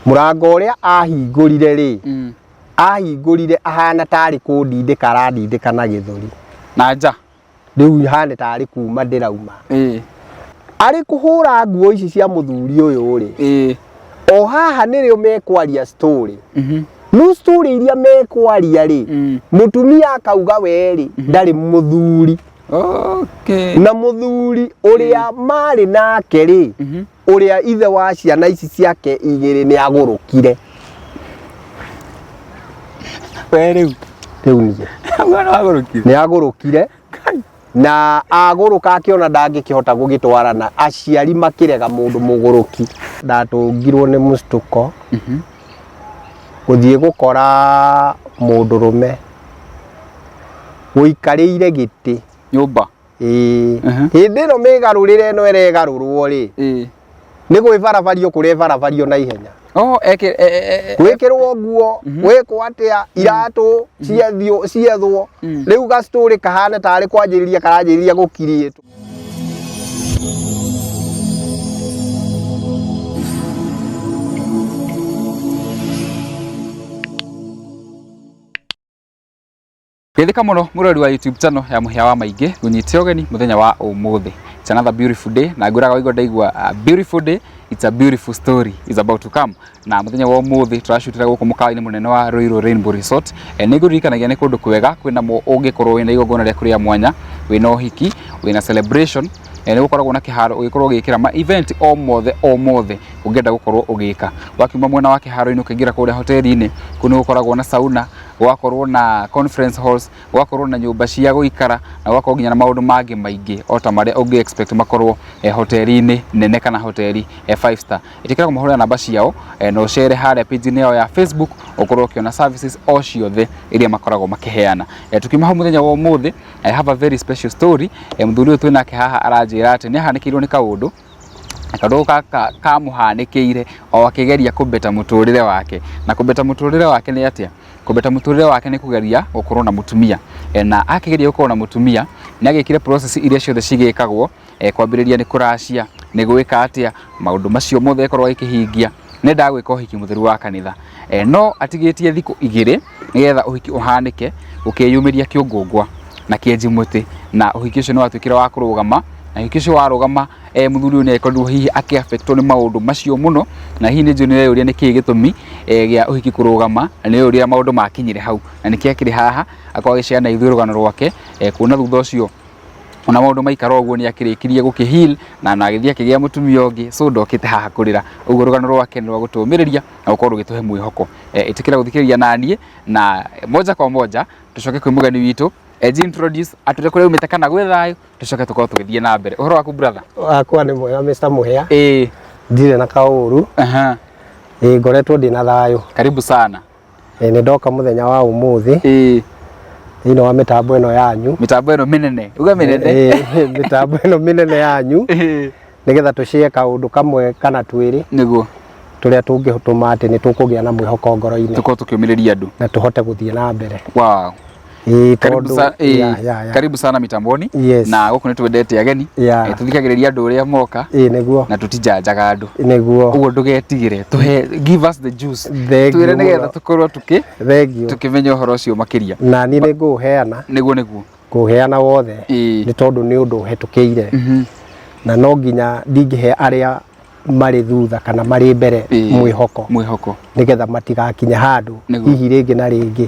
Mũrango ũrĩa ahingũrire rĩ, ahingũrire ahana tarĩ kũndindĩka arandindĩka na gĩthũri. Na nja. Rĩu hane tarĩ kuma ndĩrauma. Arĩ kũhũra nguo ici cia mũthuri ũyũ rĩ, o haha nĩrĩo mekwaria story. No story iria mekwaria rĩ, mũtumia akauga we rĩ, ndarĩ mũthuri. Na mũthuri ũrĩa marĩ nake rĩ, ũrĩa ithe wa ciana ici ciake igĩrĩ nĩ agũrũkire. We rĩu. Rĩu niĩ. Mwana wagũrũkire. Nĩ agũrũkire. Na agũrũka akĩona ndangĩkĩhota gũgĩtwarana, aciari makĩrega mũndũ mũgũrũki. Ndatũngirwo nĩ mũcitũko gũthiĩ gũkora mũndũrũme ũikarĩire gĩtĩ. Nyũmba. Ĩĩ. Hĩndĩ ĩno mĩgarũrĩre ĩno ĩregarũrwo rĩ, nĩ gwĩbarabario kũrebarabario na ihenya. Oh, eke e, e, e, Gwĩkĩrwo nguo, gwĩkwo atĩa, iratũ ciethio ciethwo. Rĩu gacitũrĩ kahana tarĩ kwanjĩrĩria karanjĩrĩria gũkirĩtwo. Geithĩka mũno mũrori wa YouTube channel ya Mũhĩa wa Maingĩ, ngũnyite ũgeni mũthenya wa ũmũthĩ. It's another beautiful day na ngwĩraga waigua ndaigua a beautiful day, it's a beautiful story is about to come. Na mũthenya wa ũmũthĩ tũracutĩra gũkũ mũkawa-inĩ mũnene wa Ruiru Rainbow Resort. E, nĩ ngũririkanagia nĩ kũndũ kwega kwĩna ũngĩkorwo wĩna igongona rĩaku rĩa mwanya, wĩna ũhiki, wĩna celebration, e, nĩ gũkoragwo na kĩharo ũgĩkorwo ũgĩkĩra ma event o mothe o mothe ũngĩenda gũkorwo ũgĩka. Wakiuma mwena wa kĩharo-inĩ ũkaingĩra kũrĩa hoteli-inĩ, kũu nĩ gũkoragwo na sauna, gũgakorwo na conference halls, gũgakorwo na nyũmba cia gũikara na gũgakorwo nginya na maũndũ mangĩ maingĩ o ta marĩa ũngĩ expect makorwo hoteli-inĩ nene kana hoteli 5 star. Ĩtĩkĩra kũmahũrĩra namba ciao na ũcere harĩa page-inĩ yao ya Facebook ũkorwo ũkĩona services o ciothe iria makoragwo makĩheana. Tukiuma hau mũthenya wa ũmũthĩ, I have a very special story. Mũthuri ũyũ twĩnake haha aranjĩra atĩ nĩ ahanĩkĩirwo nĩ kaũndũ kaũndũ gaka kamũhanĩkĩire o akĩgeria kũbeta mũtũrĩre wake. Na kũbeta mũtũrĩre wake nĩ atĩa? Kũbeta mũtũrĩre wake nĩ kũgeria gũkorwo na mũtumia. Na akĩgeria gũkorwo na mũtumia nĩ agĩkire process iria ciothe cigĩkagwo, kwambĩrĩria nĩ kũracia, nĩ gwĩka atĩa, maũndũ macio mothe akorwo agĩkĩhingia, nĩ endaga gwĩka ũhiki mũtheru wa kanitha. No atigĩtie thikũ igĩrĩ nĩgetha ũhiki ũhanĩke, gũkĩyumĩria kĩũngũngwa na kĩenji mũtĩ, na ũhiki ũcio nĩ watuĩkire wa kũrũgama, na ũhiki ũcio warũgama, mũthuri ũyũ nĩ agĩkorirwo hihi akĩ affect wo nĩ maũndũ macio mũno, na hihi nĩ njũĩ nĩ ũreyũria nĩkĩĩ gĩtũmi gĩa ũhiki kũrũgama, na nĩ ũreyũria maũndũ makinyire hau, na nĩkĩo akĩrĩ haha akorwo agĩ share na ithuĩ rũgano rwake, kuona thutha ũcio ona maũndũ maikara ũguo nĩ akĩrĩkirie gũkĩ heal na agĩthiĩ akĩgĩa mũtumia ũngĩ, so ndokĩte haha kũrĩra. Ũguo rũgano rwake nĩ rwa gũtũmĩrĩria na gũkorwo rũgĩtũhe mwĩhoko. Ĩtĩkĩra gũthikĩrĩria naniĩ na moja kwa moja tũcoke kwĩ mũgeni witũ eji introduce atwĩre kũrĩa aumĩte kana gwĩ thayũ, tũcoke tũkorwo tũgĩthiĩ na mbere. Ũhoro waku brother? Wakwa nĩ mwega Mr. Mũhĩa. Ĩĩ. Ndirĩ na kaũru. Ĩĩ ngoretwo ndĩ na thayũ. Karibu sana. Ĩĩ nĩ ndoka mũthenya wa ũmũthĩ. Ĩĩ. Thĩinĩ wa mĩtambo ĩno yanyu. Mĩtambo ĩno mĩnene. Uga mĩnene. Ĩĩ mĩtambo ĩno mĩnene yanyu. Ĩĩ. Nĩgetha tũshare kaũndũ kamwe kana twĩrĩ. Nĩguo. Tũrĩa tũngĩtũma atĩ nĩ tũkũgĩa na mwĩhoko ngoro-inĩ. Tũkorwo tũkĩũmĩrĩria andũ. Na tũhote gũthiĩ na mbere. Wow. Ĩĩ Karibu, tondũ sa, ĩĩ, ya, ya, ya. karibu sana mitamboni. Yes. Na gũkũ nĩ twendete ageni. Yeah. Tũthikagĩrĩria andũ ũrĩa moka. Ĩĩ nĩguo. Na tũtijanjaga andũ. Nĩguo. Ũguo ndũgetigĩre. Tũhe, give us the juice. Thank Twĩre you nĩgetha mũno. tũkorwo tũkĩ Thank you. tũkĩmenya ũhoro ũcio makĩria. Na niĩ nĩ ngũũheana. Nĩguo nĩguo. Ngũũheana wothe. Ĩĩ. Nĩ tondũ nĩ ũndũ ũhetũkĩire. Na no nginya ndingĩhe arĩa marĩ thutha kana marĩ mbere Ĩĩ. mwĩhoko. Mwĩhoko. Nĩgetha matigakinye handũ Nĩguo. hihi rĩngĩ na rĩngĩ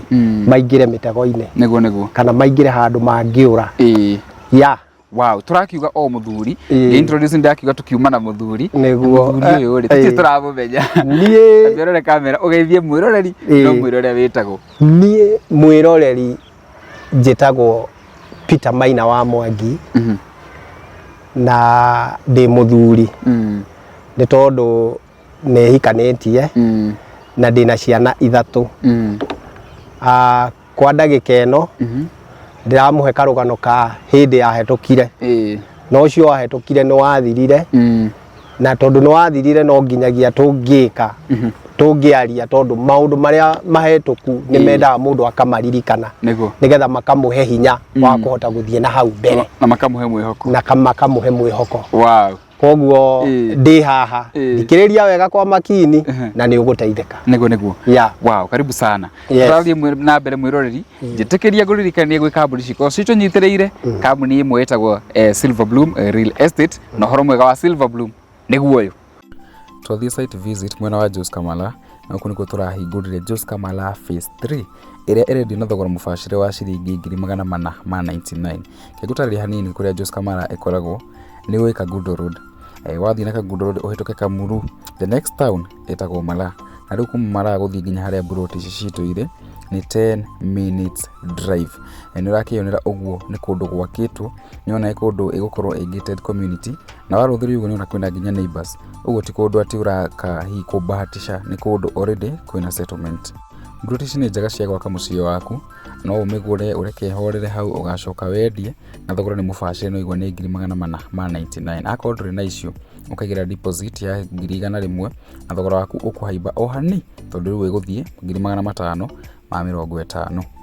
maingĩre mĩtego-inĩ. Nĩguo nĩguo. Kana maingĩre handũ mangĩũra. Ĩĩ. Ya. Wow, tũrakiuga o mũthuri. Ĩĩ. Ngĩ introduce ndakiuga tũkiuma na mũthuri. Nĩguo. Mũthuri ũyũ rĩ, tũtirĩ tũramũmenya. Niĩ Mwĩrore kamera, ũgeithie mwĩroreri, Ĩĩ. no mwĩre ũrĩa wĩtagwo. Niĩ mwĩroreri njĩtagwo Peter Maina wa Mwangi. Na ndĩ mũthuri. Nĩ tondũ nĩ hikanĩtie na ndĩna ciana ithatũ. Kwa ndagĩka ĩno ndĩramũhe karũgano ka hĩndĩ yahetũkire. Na ũcio wahetũkire nĩ wathirire. Na tondũ nĩ wathirire no nginyagia tũngĩka, tũngĩaria tondũ maũndũ marĩa mahetũku nĩ mendaga mũndũ akamaririkana. Nĩguo. Nĩgetha makamũhe hinya wa kũhota gũthiĩ na hau mbere. Na makamũhe mwĩhoko. Na makamũhe mwĩhoko. Wow. Koguo ndĩ haha. Thikĩrĩria wega kwa makini na nĩ ũgũteithĩka. Nĩguo nĩguo. Yeah. Wow, karibu sana. Yes. Tũrathiĩ na mbere mwĩroreri, njĩtĩkĩria ngũririkanie gwĩ kambuni cikorwo citũnyitĩrĩire, kambuni ĩmwe ĩtagwo Silver Bloom Real Estate, na ũhoro mwega wa Silver Bloom nĩguo ũyũ. Twathiĩ site visit mwena wa Jos Kamala, na gũkũ nĩkuo tũrahingũrire Jos Kamala Phase 3 ĩrĩa ĩrendio na thogora mũbacĩre wa ciringi 499,000. Reke ngũtarĩrie hanini kũrĩa Jos Kamala ĩkoragwo, nĩ gwĩ Kangundo Road. Wathiĩ na Kangundo Road ũhĩtũke Kamuru, the next town ĩtagwo Malaa. Na rĩu kuma Malaa gũthiĩ nginya harĩa mburoti ici citũ irĩ nĩ 10 minutes drive. Nĩ ũrakĩyonera ũguo nĩ kũndũ gwakĩtwo, nĩ ũrona nĩ kũndũ ĩgũkorwo ĩ gated community, na warũthĩrĩria ũguo nĩ ũrona kwĩna nginya neighbours. Ũguo ti kũndũ atĩ ũraka hihi kũbahatisha, nĩ kũndũ already kwĩna settlement. Mburoti ici nĩ njega cia gwaka mũciĩ waku, no ũmĩgũre ũreke ĩhorere hau ũgacoka wendie na thogora nĩ mũbacĩrĩre no ũigua nĩ 499,000. Akorwo ndũrĩ na icio ũkaigĩrĩra deposit ya 100,000 na thogora waku ũkũhaimba o hanini tondũ rĩu ĩgũthiĩ 550,000.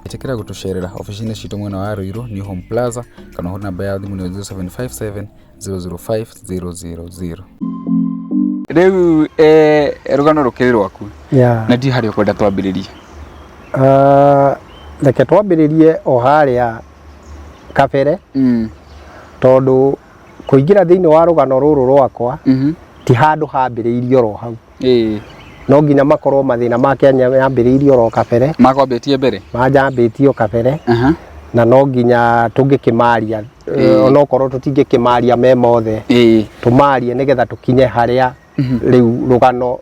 Ĩtĩkĩra gũtũcerera obici-inĩ citũ mwena wa Ruiru New Home Plaza kana ũhũre namba ya thimũ nĩyo 0757 005 000. Rĩu rũgano rũkĩrĩ rwaku na ndiũĩ harĩa ũkwenda twambĩrĩrie. Reke twambĩrĩrie o harĩa kabere tondũ kũingĩra thĩinĩ wa rũgano rũrũ rwakwa ti handũ hambĩrĩirie oro hau. No nginya makorwo mathĩna ma Kenya yambĩrĩirie oro kabere. Makwambĩtie mbere? Manjambĩtie o kabere. Na no nginya tũngĩkĩmaria onokorwo tũtingĩkĩmaria me mothe, tũmarie nĩgetha tũkinye harĩa rĩu rũgano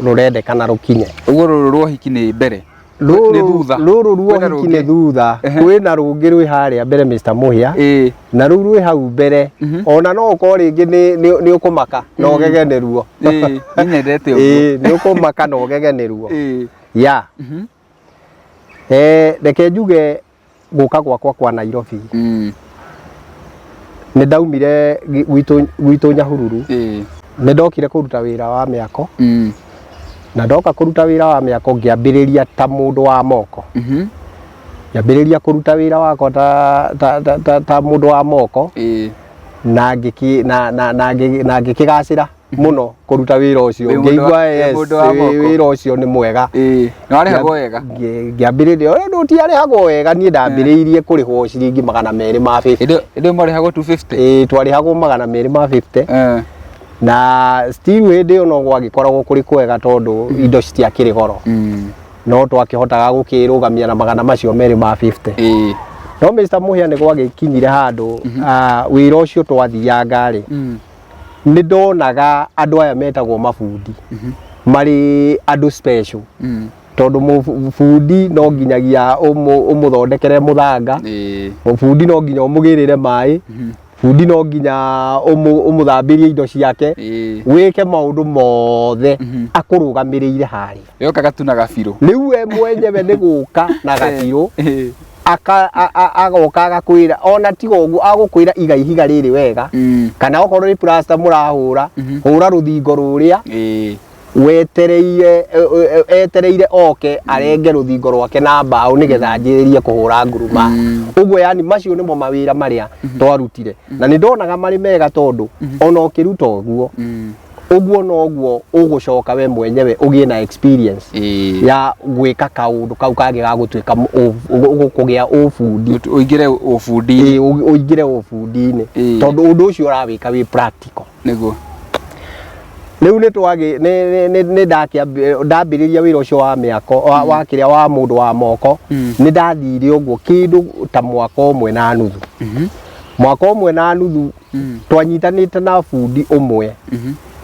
rũrendekana rũkinye. Ũguo rũrũ rwa ũhiki nĩ mbere? Nĩ thutha? Rũrũ rwa ũhiki nĩ thutha, kwĩna rũngĩ rwĩ harĩa mbere Mr. Mũhĩa, na rũu rwĩ hau mbere ona no ũkorwo rĩngĩ nĩ ũkũmaka na ũgege nĩruo. Nĩ nyendete ũguo. Nĩ ũkũmaka na ũgege nĩruo. Ya. Reke njuge gũka gwakwa kwa Nairobi nĩ ndaumire gwitũ Nyahururu, nĩ ndokire kũruta wĩra wa mĩako, na ndoka kũruta wĩra wa mĩako ngĩambĩrĩria ta mũndũ wa moko. Ngĩambĩrĩria kũruta wĩra wakwa ta mũndũ wa moko na ngĩkĩgacĩra mũno kũruta wĩra ũcio. Ngĩigua yes, wĩra ũcio nĩ mwega. Nĩ warĩhagwo wega? Ngĩambĩrĩria, ũndũ tiarĩhagwo wega, niĩ ndambĩrĩirie kũrĩhwo ciringi 250. Hĩndĩ ĩyo mwarĩhagwo 250? Ĩĩ, twarĩhagwo 250. Na still hĩndĩ ĩyo no gwagĩkoragwo kũrĩ kwega tondũ indo citiakĩrĩ goro. No twakĩhotaga gũkĩrũgamia na 250. No Mr. Mũhĩa nĩ gwagĩkinyire handũ wĩra ũcio twathianga rĩ, nĩ ndonaga andũ aya metagwo mabundi marĩ andũ special, tondũ bundi no nginyagia ũmũthondekere mũthanga, bundi no nginya ũmũgĩrĩre maĩ, bundi no nginya ũmũthambĩrie indo ciake, wĩke maũndũ mothe akũrũgamĩrĩire harĩa. Yoka gatuna gabirũ. Rĩu we mwenyewe nĩ gũka na gabirũ agoka agakwĩra, ona tiga ũguo agũkwĩra iga ihiga rĩrĩ wega, kana okorwo nĩ plaster mũrahũra, hũra rũthingo rũrĩa wetereire, etereire oke arenge rũthingo rwake na mbaũ nĩgetha anjĩrĩrie kũhũra nguruma. Ũguo yani macio nĩmo mawĩra marĩa twarutire, na nĩ ndonaga marĩ mega tondũ ona ũkĩruta ũguo ũguo noguo ũgũcoka we mwenyewe ũgĩe na experience ya gwĩka kaũndũ kau kangĩ ga gũtuĩka kũgĩa ũbundi, ũingĩre ũbundi-inĩ, ũingĩre ũbundi-inĩ tondũ ũndũ ũcio ũrawĩka wĩ practical. Nĩguo. Rĩu nĩ twagĩ nĩ ndambĩrĩria wĩra ũcio wa mĩako wa kĩrĩa wa mũndũ wa moko, nĩ ndathire ũguo kĩndũ ta mwaka ũmwe na nuthu. Mwaka ũmwe na nuthu twanyitanĩte na bundi ũmwe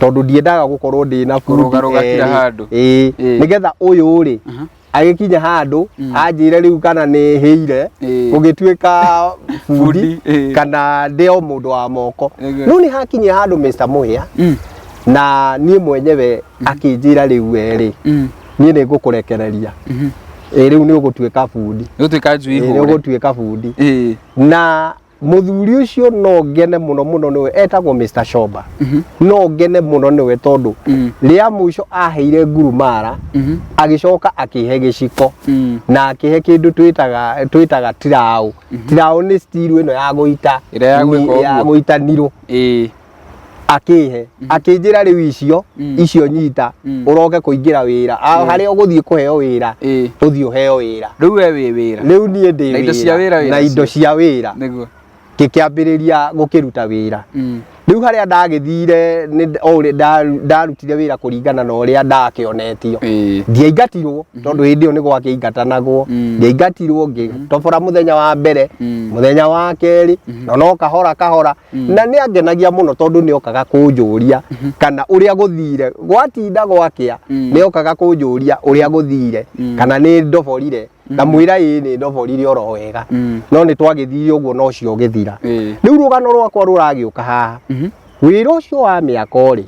tondũ ndiendaga gũkorwo ndĩ na bundi Kũrũgarũga kila handũ. Ĩĩ, nĩgetha ũyũ rĩ agĩkinya handũ anjĩre rĩu kana nĩ hĩire gũgĩtuĩka bundi kana ndĩ o mũndũ wa moko. No nĩ hakinyire handũ Mr. Mũhĩa na niĩ mwenyewe akĩnjĩra rĩu we rĩ, niĩ nĩ ngũkũrekereria, ĩ rĩu nĩ ũgũtuĩka bundi. Nĩ ũgũtuĩka njui hũre. Nĩ ũgũtuĩka bundi. Na mũthuri ũcio no ngene mũno mũno nĩwe, etagwo Mr. Shomba. No ngene mũno nĩwe tondũ rĩa mũico aheire ngurumara, agĩcoka akĩhe gĩciko na akĩhe kĩndũ twĩtaga tiraũ. Tiraũ nĩ steel ĩno ya gũita Ĩrĩa ya gwĩka ya ũguo. gũita nirũ. Akĩhe, akĩnjĩra rĩu icio icio nyita, ũroke kũingĩra wĩra. Ah, harĩa ũgũthiĩ kũheo wĩra, ũthiĩ ũheo wĩra. Rĩu we wĩ wĩra. Rĩu niĩ ndĩ Na indo cia wĩra wĩ na nacio. Indo cia wĩra. Ngĩkĩambĩrĩria gũkĩruta wĩra. Rĩu harĩa ndagĩthire nĩ o ũrĩa ndarutire wĩra kũringana na ũrĩa ndakĩonetio. Ndiaingatirwo, tondũ hĩndĩ ĩyo nĩ gwakĩingatanagwo. Ndiaingatirwo, ngĩtobora mũthenya wa mbere, mũthenya wa kerĩ, na no kahora kahora. Na nĩ angenagia mũno tondũ nĩ okaga kũnjũria kana ũrĩa gũthire gwatinda gwakĩa. Nĩ okaga kũnjũria ũrĩa gũthire, kana nĩ ndoborire. Ndamwĩra ĩĩ, nĩ ndoborire oro wega. No nĩ twagĩthire ũguo na ũcio ũgĩthira. Rĩu rũgano rwakwa rũragĩũka haha. Wĩra ũcio wa mĩako rĩ,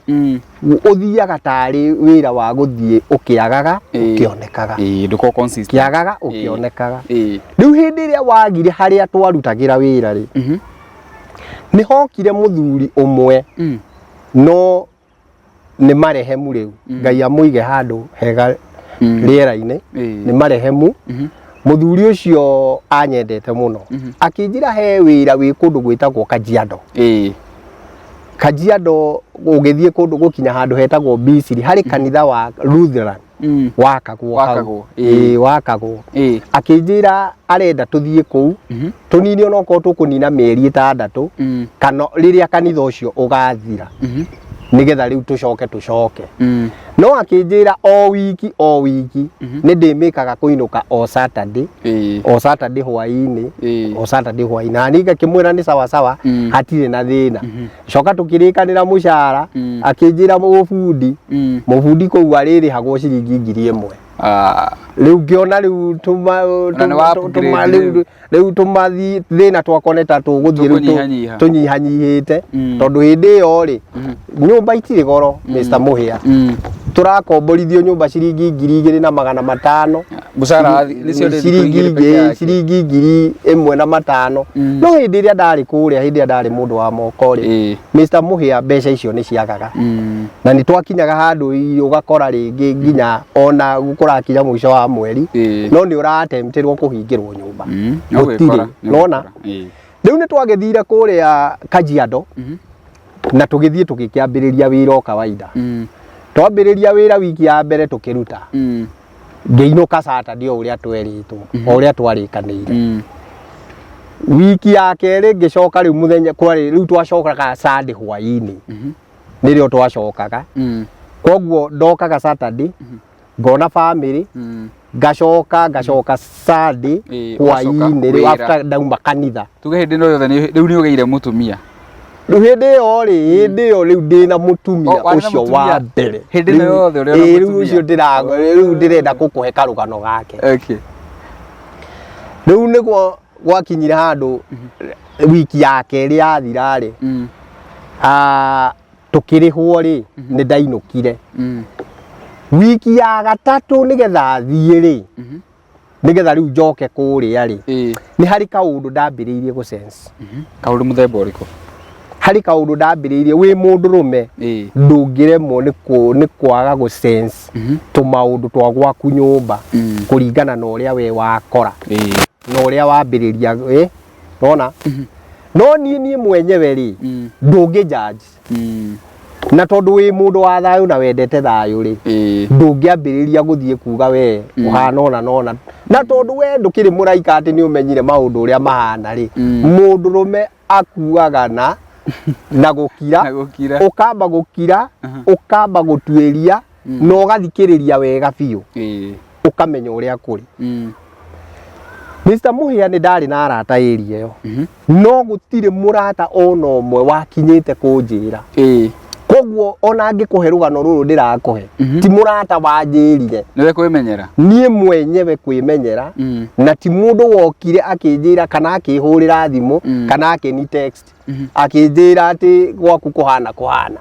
ũthiaga tarĩ wĩra wa gũthiĩ ũkĩagaga, ũkĩonekaga. Ĩĩ, ndũkorwo consistent. Kĩagaga, ũkĩonekaga. Rĩu hĩndĩ ĩrĩa wagire harĩa twarutagĩra wĩra rĩ, nĩ hokire mũthuri ũmwe, no nĩ marehemu rĩu, Ngai amũige handũ hega rĩera-inĩ. Nĩ marehemu. Mũthuri ũcio anyendete mũno, akĩnjĩra he wĩra wĩ kũndũ gwĩtagwo Kajiado. Kajiado ũgĩthiĩ kũndũ gũkinya handũ hetagwo Bisiri, harĩ kanitha wa Lutheran wakagwo hau. Wakagwo. Ĩĩ, wakagwo. Akĩnjĩra arenda tũthiĩ kũu, tũnine onokorwo tũkũnina mĩeri 6, kana rĩrĩa kanitha ũcio ũgathira, nĩgetha rĩu tũcoke tũcoke. No akĩnjĩra o wiki o wiki nĩ ndĩmĩkaga kũinũka o Saturday, o Saturday hwaĩ-inĩ, o Saturday hwaĩ-inĩ. Na niĩ ngakĩmwĩra nĩ sawa sawa, hatirĩ na thĩna. Coka tũkĩrĩkanĩra mũcara. Akĩnjĩra mũbundi, mũbundi kũu arĩrĩhagwo ciringi 1000. Ah. Rĩu ngĩona rĩu tũma Na nĩ wa upgrade rĩu rĩu tũmathi thĩna twakwa nĩ ta tũgũthiĩ rĩu Tũkũnyihanyiha. Tũnyihanyihĩte, tondũ hĩndĩ ĩyo rĩ, nyũmba itirĩ goro, Mr. Mũhĩa. Tũrakomborithio nyũmba ciringi 2500. Mũcara nĩcio ndĩ thikũ ciringi 2 peke yake. Ciringi 1500. No hĩndĩ ĩrĩa ndarĩ kũrĩa, hĩndĩ ĩrĩa ndarĩ mũndũ wa moko rĩ, Mr. Mũhĩa, mbeca icio nĩ ciagaga. Na nĩ twakinyaga handũ ũgakora rĩngĩ nginya ona kũrakinya mũico wa mweri, no nĩ ũratemptĩrwo kũhingĩrwo nyũmba. Nĩ Gũtirĩ. ũgwĩkora, nĩ Nona? ũgwĩkora. Rĩu nĩ twagĩthire kũrĩa Kajiado, na tũgĩthiĩ tũgĩkĩambĩrĩria wĩra o kawaida. Twambĩrĩria wĩra, wiki ya mbere tũkĩruta, ngĩinũka Saturday o ũrĩa twerĩtwo, o ũrĩa twarĩkanĩire. Wiki ya kerĩ ngĩcoka rĩu mũthenya kwarĩ rĩu twacokaga Sunday hwaĩ-inĩ, nĩrĩo twacokaga. Koguo ndokaga Saturday, ngona family, ngacoka Sunday Ĩĩ, ũgacoka hwaĩ-inĩ rĩu wĩra. After ndauma kanitha. Tuge hĩndĩ ĩno yothe rĩu nĩ ũgĩire mũtumia. Rĩu hĩndĩ ĩyo rĩ, hĩndĩ ĩyo rĩu ndĩna mũtumia. Oh, warĩ na Ũcio mũtumia? wa mbere. Hĩndĩ ĩno Rĩu- yothe ũrĩ ona Ĩĩ, rĩu mũtumia? ũcio rĩu ndĩrenda gũkũhe karũgano gake. Rĩu nĩguo gwakinyire handũ wiki ya kerĩ yathira rĩ, ah, tũkĩrĩhwo rĩ, nĩ ndainũkire. Wiki ya gatatũ nĩgetha thiĩ rĩ, nĩgetha rĩu njoke kũrĩa rĩ, nĩ harĩ kaũndũ ndambĩrĩirie gũ sense. Kaũndũ mũthemba ũrĩkũ? Harĩ kaũndũ ndambĩrĩirie, wĩ mũndũrũme, ndũngĩremwo nĩ kwaga gũ sense tũmaũndũ twa gwaku nyũmba, kũringana na ũrĩa we wakora na ũrĩa wambĩrĩria ĩ nona. No niĩ mwenyewe rĩ, ndũngĩ judge, na tondũ wĩ mũndũ wa thayũ na wendete thayũ rĩ, ndũngĩambĩrĩria gũthiĩ kuga we ũhana ũna nona, na tondũ we ndũkĩrĩ mũraika atĩ nĩ ũmenyire maũndũ ũrĩa mahana rĩ. Mũndũrũme akuaga na gũkira. Na gũkira. Ũkamba gũkira, ũkamba gũtuĩria na ũgathikĩrĩria wega biũ, ũkamenya ũrĩa kũrĩ. Mr. Mũhĩa, nĩ ndarĩ na arata area ĩyo, no gũtirĩ mũrata ona ũmwe wakinyĩte kũnjĩra. Koguo ona angĩkũhe rũgano rũrũ ndĩrakũhe, ti mũrata wanjĩrire. Nĩwe kwĩmenyera. Niĩ mwenyewe kwĩmenyera. Na ti mũndũ wokire akĩnjĩra kana akĩhũrĩra thimũ, kana akĩni text akĩnjĩra atĩ gwaku kũhana kũhana.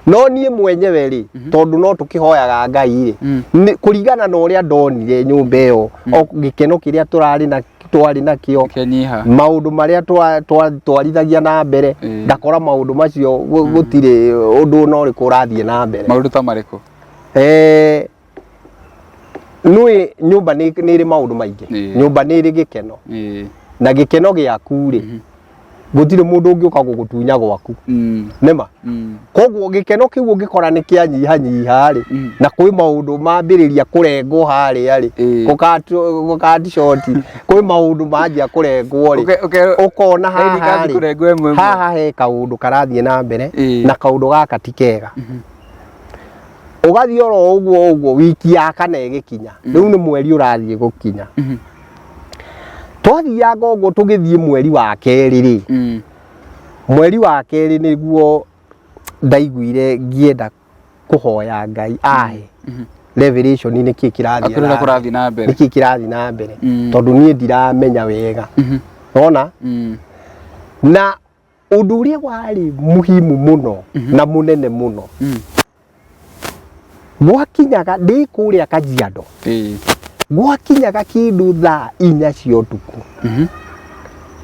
No niĩ mwenyewe rĩ, tondũ no tũkĩhoyaga Ngai rĩ, kũringana na ũrĩa ndonire nyũmba ĩyo, o gĩkeno kĩrĩa tũrarĩ na twarĩ nakĩo, Kĩanyiha. Maũndũ marĩa twarithagia na mbere, ngakora maũndũ macio gũtirĩ ũndũ ona ũrĩkũ ũrathiĩ na mbere. Maũndũ ta marĩkũ? Nĩũĩ nyũmba nĩ ĩrĩ maũndũ maingĩ. Nyũmba nĩ ĩrĩ gĩkeno, na gĩkeno gĩaku rĩ, Gũtirĩ mũndũ ũngĩũka gũgũtunya gwaku. Nĩma. Koguo gĩkeno kĩu ũngĩkora nĩ kĩanyihanyiha rĩ, na kwĩ maũndũ mambĩrĩria kũrengwo harĩa rĩ, gũkati short, kwĩ maũndũ manjia kũrengwo rĩ, ũkona Raini haha ikathi rĩ, kũrengwo ĩmwe ĩmwe. Haha he kaũndũ karathiĩ na mbere na kaũndũ gaka ti kega. Ũgathiĩ oro ũguo ũguo, wiki ya kana ĩgĩkinya, rĩu nĩ mweri ũrathiĩ gũkinya. Twathianga ũguo tũgĩthiĩ mweri wa kerĩ rĩ, mweri wa kerĩ nĩguo ndaiguire ngĩenda kũhoya Ngai ahe revelation nĩkĩ kĩrathiĩ Akwĩre na ũrĩa kũrathiĩ na mbere. Nĩkĩ kĩrathiĩ na mbere, tondũ niĩ ndiramenya wega. Nona na ũndũ ũrĩa warĩ muhimu mũno na mũnene mũno, gwakinyaga ndĩ kũrĩa Kajiado, gwakinyaga kĩndũ thaa 4 cia ũtukũ,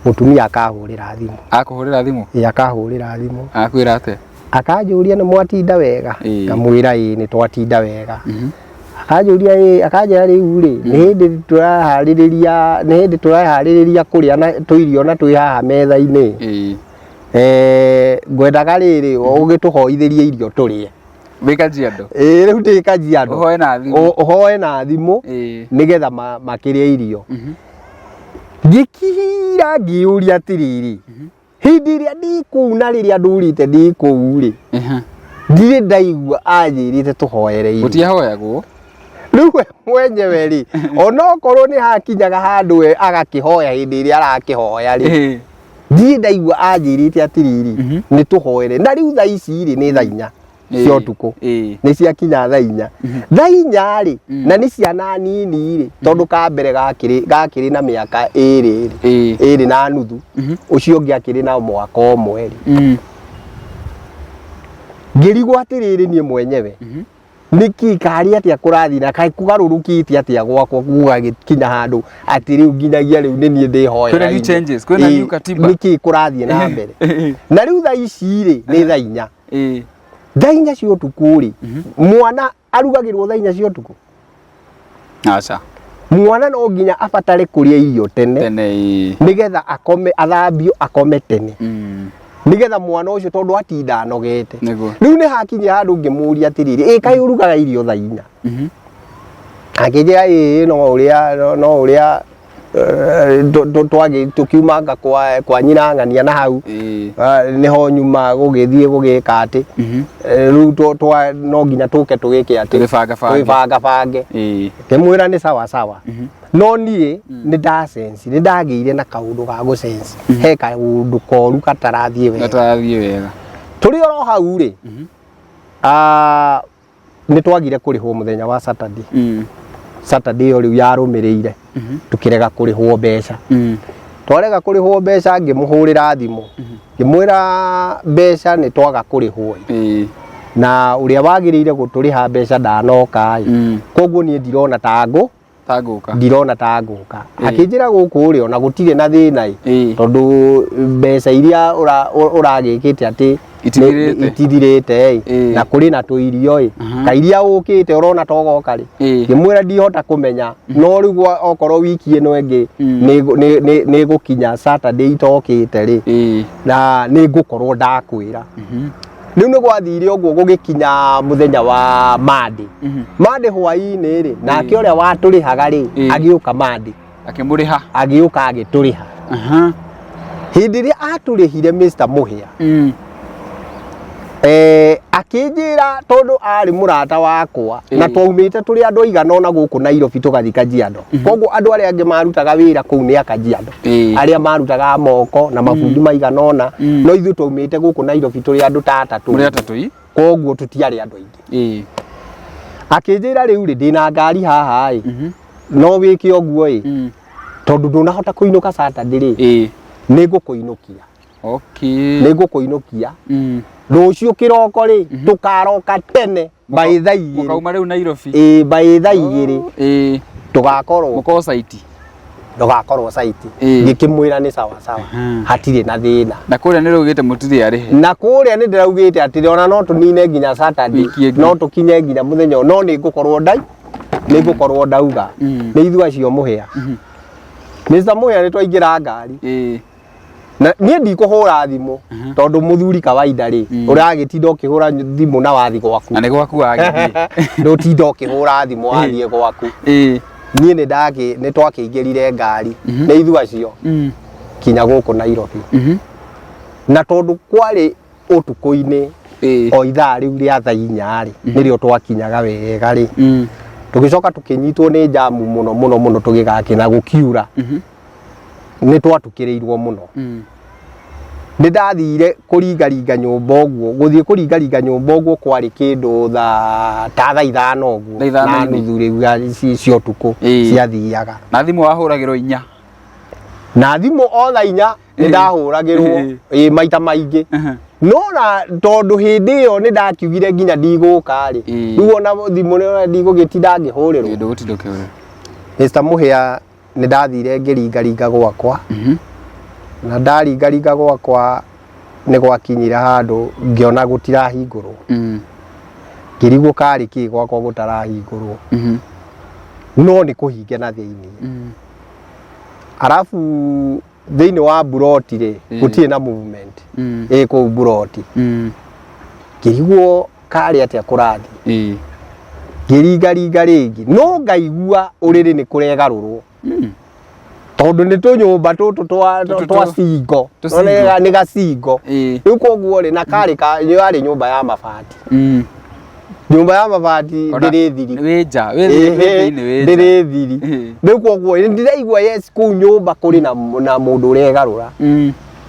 mũtumia akahũrĩra thimũ. Akũhũrĩra thimũ? Ĩ, akahũrĩra thimũ. Akwĩra atĩa? Akanjũria nĩ mwatinda wega. Ngamwĩra ĩ, nĩ twatinda wega. Akanjũria ĩ, akanjĩra rĩu rĩ, nĩ hĩndĩ tũraharĩrĩria kũrĩa na tũirio na twĩ haha metha-inĩ. Ngwendaga rĩrĩ ũgĩtũhoithĩrie irio tũrĩe. Wĩ Kajiado? Ĩ, rĩu ndĩ Kajiado. Ũhoe na thimũ. Ũhoe na thimũ nĩgetha makĩrĩe irio. Ngĩkira ngĩyũria atĩrĩrĩ, hĩndĩ ĩrĩa ndĩ kũu na rĩrĩa ndũrĩte ndĩ kũu rĩ, ndirĩ ndaigua anjĩrĩte tũhoere irio. Gũtiahoyagwo. Rĩu we mwenyewe rĩ, onokorwo nĩ hakinyaga handũ we agakĩhoya hĩndĩ ĩrĩa arakĩhoya rĩ, ndirĩ ndaigua anjĩrĩte atĩrĩrĩ, nĩ tũhoere. Na rĩu thaa ici rĩ, nĩ thaa 4 cia ũtukũ. Nĩ ciakinya thaa 4, thaa 4 rĩ, na nĩ ciana nini rĩ, tondũ ka mbere gakĩrĩ na mĩaka 2 rĩ, 2.5, ũcio ũngĩ akĩrĩ na mwaka 1 rĩ. Ngĩrigwo atĩrĩrĩ, niĩ mwenyewe nĩkĩ karĩ atĩa kũrathiĩ na kaĩ kũgarũrũkĩte atĩa gwakwa gũgagĩkinya handũ atĩ rĩu nginyagia rĩu nĩ niĩ ndĩhoera Kwĩna new irio. changes, kwĩna new katiba. Nĩkĩ kũrathiĩ na mbere? Na rĩu thaa ici rĩ, nĩ thaa 4, thaa 4 cia ũtukũ rĩ, mwana arugagĩrwo thaa 4 cia ũtukũ? Aca. Mwana no nginya abatare kũrĩa irio tene, Tene ĩĩ. Nĩgetha akome, athambio, akome tene, nĩgetha mwana ũcio, tondũ atinda anogete. Rĩu nĩ hakinya handũ ngĩmũria atĩrĩrĩ, ĩ kaĩ ũrugaga irio thaa 4? Akĩnjĩra ĩĩ, no ũrĩa tũkiumanga kwa nyina ng'ania na hau. Ah, nĩho nyuma gũgĩthiĩ gũgĩka atĩ rĩu no nginya tũke tũgĩke atĩ Tũgĩbanga-bange. Tũgĩbanga-bange. Ngĩmwĩra nĩ sawa sawa, no niĩ nĩ ndasense, nĩ ndagĩire na kaũndũ ga gũsense he kaũndũ koru katarathiĩ wega. Gatarathiĩ wega. Tũrĩ oro hau rĩ, ah, nĩ twagire kũrĩhwo mũthenya wa Saturday. Saturday ĩyo rĩu yarũmĩrĩire, tũkĩrega kũrĩhwo mbeca. Twarega kũrĩhwo mbeca, ngĩmũhũrĩra thimũ, ngĩmwĩra mbeca nĩ twaga kũrĩhwo ĩ. Na ũrĩa wagĩrĩire gũtũrĩha mbeca ndanoka ĩ. Koguo niĩ ndirona ta ngũ Tangũka. Ndirona ta ngũka. Akĩnjĩra gũkũ rĩ, ona gũtirĩ na thĩna ĩ, tondũ mbeca iria ũragĩkĩte atĩ Itithirĩte. Itithirĩte ĩ, na kũrĩ na tũirio ĩ, kairia ũkĩte ũrona ta ũgoka rĩ. Ngĩmwĩra ndihota kũmenya, no rĩu okorwo wiki ĩno ĩngĩ nĩ ĩgũkinya Saturday itokĩte rĩ, na nĩ ngũkorwo ndakwĩra. Rĩu nĩ gwathire ũguo gũgĩkinya mũthenya wa Monday. Monday hwaĩ-inĩ rĩ, nake ũrĩa watũrĩhaga rĩ, agĩũka Monday. Akĩmũrĩha. Agĩũka agĩtũrĩha. Hĩndĩ ĩrĩa atũrĩhire, Mr. Mũhĩa, akĩnjĩra tondũ arĩ mũrata wakwa na twaumĩte tũrĩ andũ aigana ũna gũkũ Nairobi tũgathiĩ Kajiado, koguo andũ arĩa angĩ marutaga wĩra kũu nĩ a Kajiado, arĩa marutaga moko na mabundi maigana ũna, no ithuĩ twaumĩte gũkũ Nairobi tũrĩ andũ ta atatũ. Mũrĩ atatũ i? Koguo tũtiarĩ andũ aingĩ. Akĩnjĩra rĩu rĩ, ndĩna ngari haha ĩ, no wĩke ũguo ĩ, tondũ ndũnahota kũinũka Saturday rĩ, nĩ ngũkũinũkia. Nĩ ngũkũinũkia rũciũ kĩroko rĩ, tũkaroka tene by thaa 2. Mũkauma rĩu Nairobi. Ĩ, by thaa 2 tũgakorwo Mũkorwo site. Tũgakorwo site. Ngĩkĩmwĩra nĩ sawa sawa, hatirĩ na thĩna. Na kũrĩa nĩ rĩugĩte mũtirĩ arĩhe. Na kũrĩa nĩ ndĩraugĩte atĩrĩ, ona no tũnine nginya Saturday, Wiki ĩngĩ. No tũkinye nginya mũthenya ũyũ, no nĩ ngũkorwo ndauga. Nĩ ithuĩ acio Mũhĩa, Mr. Mũhĩa, nĩ twaingĩra ngari. Na niĩ ndikũhũra thimũ tondũ mũthuri kawaida rĩ, ũragĩtinda ũkĩhũra thimũ na wathi gwaku. Na nĩ gwaku wagĩthiĩ. Ndũtinda ũkĩhũra thimũ wathiĩ gwaku. Niĩ nĩ ndakĩ nĩ twakĩingĩrire ngari nĩ ithuĩ acio kinya gũkũ Nairobi. Na tondũ kwarĩ ũtukũ-inĩ, o ithaa rĩu rĩa thaa 4 rĩ, nĩrĩo twakinyaga wega rĩ, tũgĩcoka tũkĩnyitwo nĩ njamu mũno mũno mũno, tũgĩgakĩna gũkiura, nĩ twatukĩrĩirwo mũno. Nĩ ndathire kũringaringa nyũmba ũguo, gũthiĩ kũringaringa nyũmba ũguo kwarĩ kĩndũ thaa ta thaa 5 ũguo Thaa ithano na inĩ. nuthu rĩu cia ũtukũ ciathiaga. Na thimũ wahũragĩrwo 4? Na thimũ o thaa 4 nĩ ndahũragĩrwo ĩ maita maingĩ, no na tondũ hĩndĩ ĩyo nĩ ndakiugire nginya ndigũka rĩ, rĩu ona thimũ nĩ ndigũgĩtinda ngĩhũrĩrwo. Ndũgũtinda ũkĩhũrĩrwo. Mr. Mũhĩa, nĩ ndathire ngĩringaringa gwakwa, na ndaringaringa gwakwa nĩ gwakinyire handũ ngĩona gũtirahingũrwo. Ngĩrigwo karĩ kĩ gwakwa gũtarahingũrwo, no nĩ kũhinge na thĩinĩ. Arabu thĩinĩ wa mburoti rĩ, gũtirĩ na movement ĩ kũu mburoti. Ngĩrigwo karĩ atĩa kũrathiĩ. Ngĩringaringa rĩngĩ, no ngaigua ũrĩrĩ nĩ kũregarũrwo, tondũ nĩ tũnyũmba tũtũ twa Tũtũ twa cingo. Tũcingo. Nĩ gacingo. Rĩu koguo rĩ, na karĩ ka yarĩ nyũmba ya mabati. Nyũmba ya mabati Ona ndĩrĩ thiri. Wĩ nja, wĩ thĩinĩ, wĩ nja. Ndĩrĩ thiri. Rĩu koguo nĩ ndĩraigua yes, kũu nyũmba kũrĩ na mũndũ ũregarũra,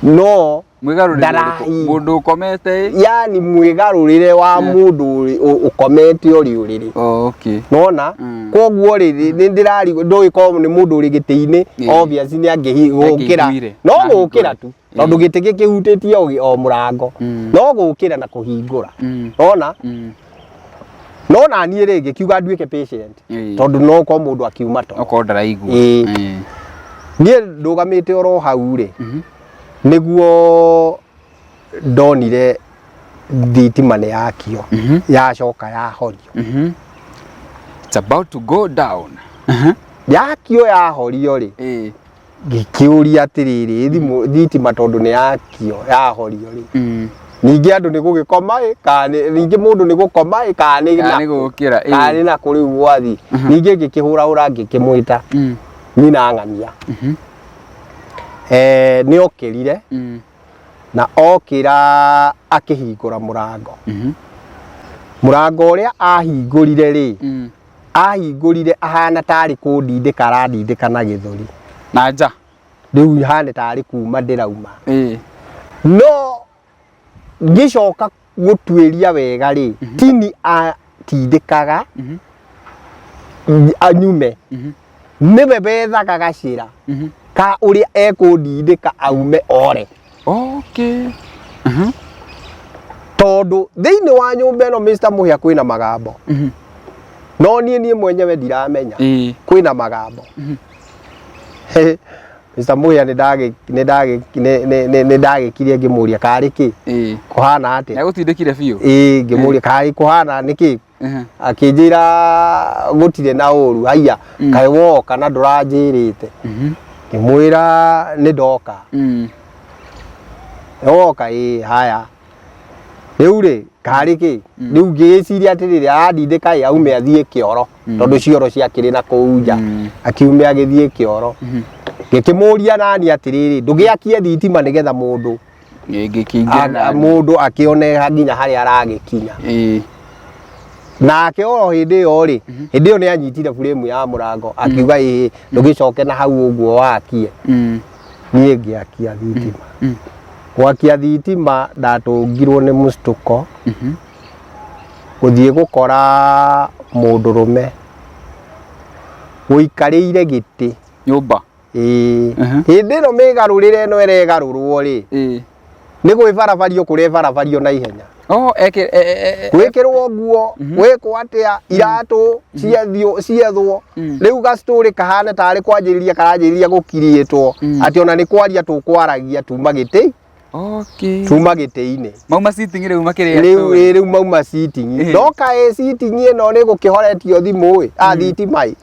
no Mwĩgarũrĩre ũrĩkũ? Ndarahinga. Mũndũ ũkomete ĩ? Yani mwĩgarũrĩre wa mũndũ ũkomete ũrĩ ũrĩrĩ. Oh, okay. Nona koguo rĩ, nĩ ndĩrarigwo ndũĩ korwo nĩ mũndũ ũrĩ gĩtĩ-inĩ, obviously nĩ angĩgũkĩra. Angĩiguire. No Ahingũre. gũkĩra tu, tondũ gĩtĩ gĩkĩhutĩtie o mũrango, no gũkĩra na kũhingũra. Nona no na niĩ rĩ, ngĩkiuga nduĩke patient, tondũ no korwo mũndũ akiuma toro. Okorwo ndaraigua. Niĩ ndũgamĩte oro hau rĩ, nĩguo ndonire thitima nĩ yakio, yacoka yahorio. It's about to go down. Yakio yahorio rĩ, ngĩkĩũria atĩrĩrĩ, thimũ thitima tondũ nĩ yakio yahorio rĩ, ningĩ andũ nĩ gũgĩkoma ĩ, kana ningĩ mũndũ nĩ gũkoma ĩ, kana nĩ Kana nĩ gũkĩra, ĩ. Kana nĩ nakũ rĩu gwathi. Ningĩ ngĩkĩhũrahũra ngĩkĩmwĩta nyina ng'ania. Nĩ okĩrire, na okĩra akĩhingũra mũrango. Mũrango ũrĩa ahingũrire rĩ, ahingũrire ahana tarĩ kũndindĩka arandindĩka na gĩthũri. Na nja. Rĩu hane tarĩ kuma ndĩrauma. No ngĩcoka gũtuĩria wega rĩ, tini atindĩkaga anyume, nĩwe wethaga gacĩra ka ũrĩa ekũndindĩka aume ore. Tondũ thĩinĩ wa nyũmba ĩno, Mr. Mũhĩa, kwĩna magambo, no niĩ mwenyewe ndiramenya. Kwĩna magambo. Mr. Mũhĩa, nĩ ndagĩkirie ngĩmũria karĩ kĩ kũhana atĩa. Nĩagũtindĩkire biũ. Ĩĩ, ngĩmũria karĩ kũhana nĩkĩ. Akĩnjĩra gũtirĩ na ũru. Haiya, kaĩ woka na ndũranjĩrĩte? Ngĩmwĩra nĩ ndoka. Woka? Ĩĩ. Haya, rĩu rĩ, karĩ kĩ? Rĩu ngĩgĩciria atĩrĩrĩ, arandindĩka ĩ aume athiĩ kĩoro, tondũ cioro ciakĩrĩ na kũu nja. Akiume agĩthiĩ kĩoro. Ngĩkĩmũria nani atĩrĩrĩ, ndũgĩakie thitima nĩgetha mũndũ Ngĩkĩingĩra na mũndũ akĩone nginya harĩa aragĩkinya. Nake oro hĩndĩ ĩyo rĩ, hĩndĩ ĩyo nĩ anyitire buremu ya mũrango, akiuga ĩĩ, ndũgĩcoke na hau ũguo wakie. Niĩ ngĩakia thitima. Gwakia thitima ndatũngirwo nĩ mũcitũko gũthiĩ gũkora mũndũrũme ũikarĩire gĩtĩ. Nyũmba. Ĩĩ. Hĩndĩ ĩno mĩgarũrĩre ĩno ĩregarũrwo rĩ, nĩ gwĩbarabario kũrebarabario na ihenya. Oh, eke Gwĩkĩrwo nguo, gwĩkwo atĩa, iratũ ciethio ciethwo. Rĩu gacitũrĩ kahana tarĩ kwanjĩrĩria karanjĩrĩria gũkiriĩtwo, atĩ ona nĩ kwaria tũkwaragia tuma gĩtĩ tuma gĩtĩ-inĩ. Mauma sitting rĩu makĩrĩa Rĩu story. Ĩ, rĩu mauma sitting. No kaĩ sitting ĩno nĩ gũkĩhoretio thimũ ĩ, a thitima ĩ,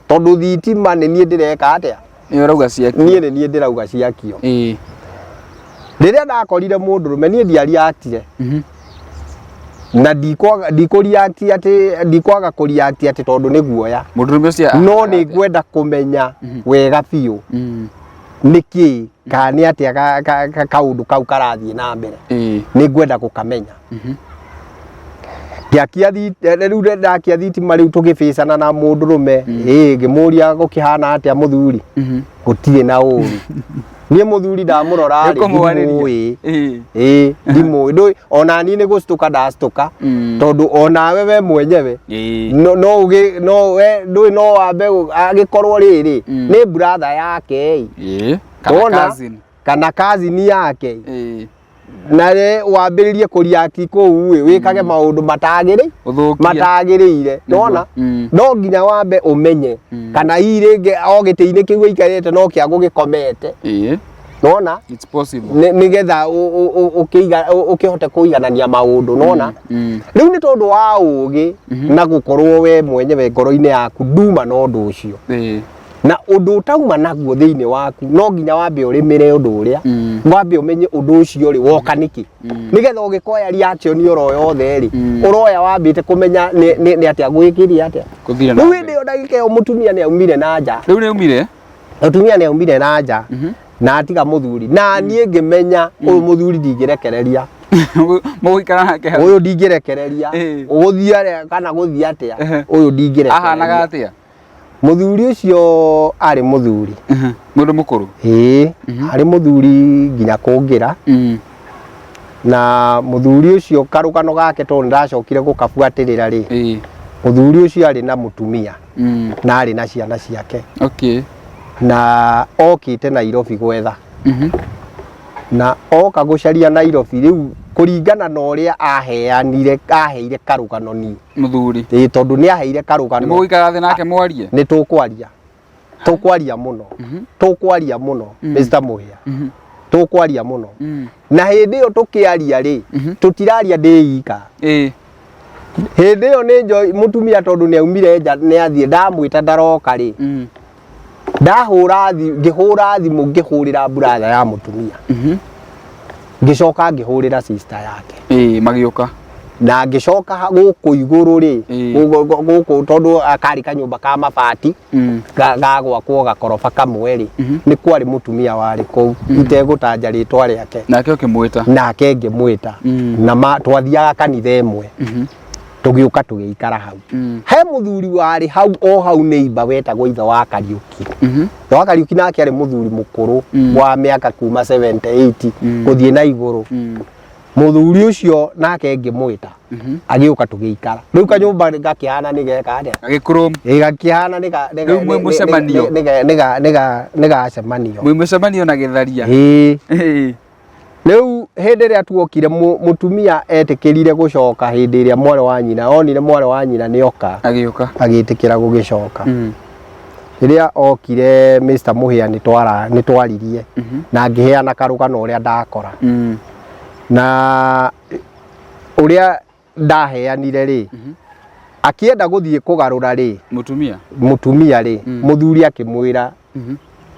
tondũ thitima nĩ niĩ ndĩreka atĩa? Nĩ ũrauga ciaki. Niĩ nĩ niĩ ndĩrauga ciakio. Rĩrĩa ndakorire mũndũrũme niĩ ndiariatire na ndikwaga ndikũriati atĩ ndikwaga kũriati atĩ tondũ nĩ guoya. Mũndũrũme ũcio No nĩ ngwenda kũmenya wega biũ nĩkĩ kana nĩ atĩa kaũndũ kau karathiĩ na mbere. Nĩ ngwenda gũkamenya. Ngĩakia rĩu ndakia thitima rĩu tũgĩbĩcana na mũndũrũme, ĩĩ ngĩmũria gũkĩhana atĩa mũthuri, gũtirĩ na ũru. Niĩ mũthuri ndamũrora rĩ, Nĩũkũmwarĩria. ndimũĩ. Ĩĩ ndimũĩ, ndũĩ ona niĩ nĩ gũcitũka ndacitũka, tondũ onawe we mwenyewe no no ũgĩ no we ndũĩ no wambe agĩkorwo rĩrĩ nĩ brother yake ĩ, Kana Wona? cousin. Kana cousin yake ĩ, na we wambĩrĩrie kũriaki kũu ĩ, wĩkage maũndũ matagĩrĩ Ũthũkie. Matagĩrĩire, nona no nginya wambe ũmenye kana hihi rĩngĩ o gĩtĩ-inĩ kĩu ũikarĩte no kĩa gũgĩkomete, nona It's possible. Nĩgetha ũkĩhote kũiganania maũndũ, nona. Rĩu nĩ tondũ wa ũgĩ na gũkorwo we mwenyewe ngoro-inĩ yaku nduma na ũndũ ũcio, na ũndũ ũtauma naguo thĩinĩ waku, no nginya wambe ũrĩmĩre ũndũ ũrĩa, wambe ũmenye ũndũ ũcio rĩ woka nĩkĩ, nĩgetha ũgĩkoya reaction oro yothe rĩ, ũroya wambĩte kũmenya nĩ atĩa gwĩkire atĩa. Gũthire na Rĩu mbere. hĩndĩ ĩyo ndagĩka ĩyo mũtumia nĩ aumire na nja. Rĩu nĩ umire? Mũtumia nĩ aumire na nja na atiga mũthuri, na niĩ ngĩmenya ũyũ mũthuri ndingĩrekereria. Mũgũikara nake hau. Ũyũ ndingĩrekereria. Ũgũthiĩ arĩa kana gũthiĩ atĩa, ũyũ Ahanaga ndingĩrekereria. atĩa? Mũthuri ũcio arĩ mũthuri. Mũndũ mũkũrũ? Ĩĩ, arĩ mũthuri nginya kũngĩra. Na mũthuri ũcio karũgano gake tondũ nĩndacokire gũkabuatĩrĩra rĩ, mũthuri ũcio arĩ na mũtumia na arĩ na ciana ciake na okĩte Nairobi gwetha, na oka gũcaria Nairobi rĩu kũringana na ũrĩa aheanire, aheire karũgano niĩ. Mũthuri. Ĩĩ, tondũ nĩ aheire karũgano. Nĩ mũgũikara thĩ nake mwarie? Nĩ tũkwaria, tũkwaria mũno, tũkwaria mũno, Mr. Mũhĩa, tũkwaria mũno. Na hĩndĩ ĩyo tũkĩaria rĩ, tũtiraria ndĩ ika. Hĩndĩ ĩyo nĩ njoi mũtumia tondũ nĩ aumire nja, nĩ athiĩ, ndamwĩta ndaroka rĩ, ndahũra ngĩhũra thimũ, ngĩhũrĩra brother ya mũtumia, ngĩcoka ngĩhũrĩra sister yake. Ĩĩ, magĩũka. Na ngĩcoka gũkũ igũrũ rĩ, gũkũ tondũ karĩ kanyũmba ka mabati ga gwakwo gakoroba kamwe rĩ, nĩ kwarĩ mũtumia warĩ kũu itegũtanja rĩtwa rĩake. Nake ũkĩmwĩta. Nake ngĩmwĩta. Na twathiaga kanitha ĩmwe, tũgĩũka tũgĩikara hau. He mũthuri warĩ hau o hau neighbor wetagwo ithe wa Kariũki. Ithe wa Kariũki nake arĩ mũthuri mũkũrũ wa mĩaka kuma 78 gũthiĩ na igũrũ. Mũthuri ũcio nake ngĩmwĩta, agĩũka tũgĩikara. Rĩu kanyũmba gakĩhana nĩ geka atĩa? Gagĩkũrũ. Ĩ, gakĩhana nĩ Rĩu mwĩ mũcemanio. nĩ gacemanio. Mwĩ mũcemanio na gĩtharia. Ĩĩ. Rĩu hĩndĩ ĩrĩa tuokire, mũtumia etĩkĩrire gũcoka hĩndĩ ĩrĩa mwarĩ wa nyina onire mwarĩ wa nyina nĩ oka. Agĩũka. Agĩtĩkĩra gũgĩcoka. Rĩrĩa okire, Mr. Mũhĩa, nĩ twaririe na ngĩheana karũgano ũrĩa ndakora, na ũrĩa ndaheanire rĩ, akĩenda gũthiĩ kũgarũra rĩ, Mũtumia. Mũtumia rĩ, mũthuri akĩmwĩra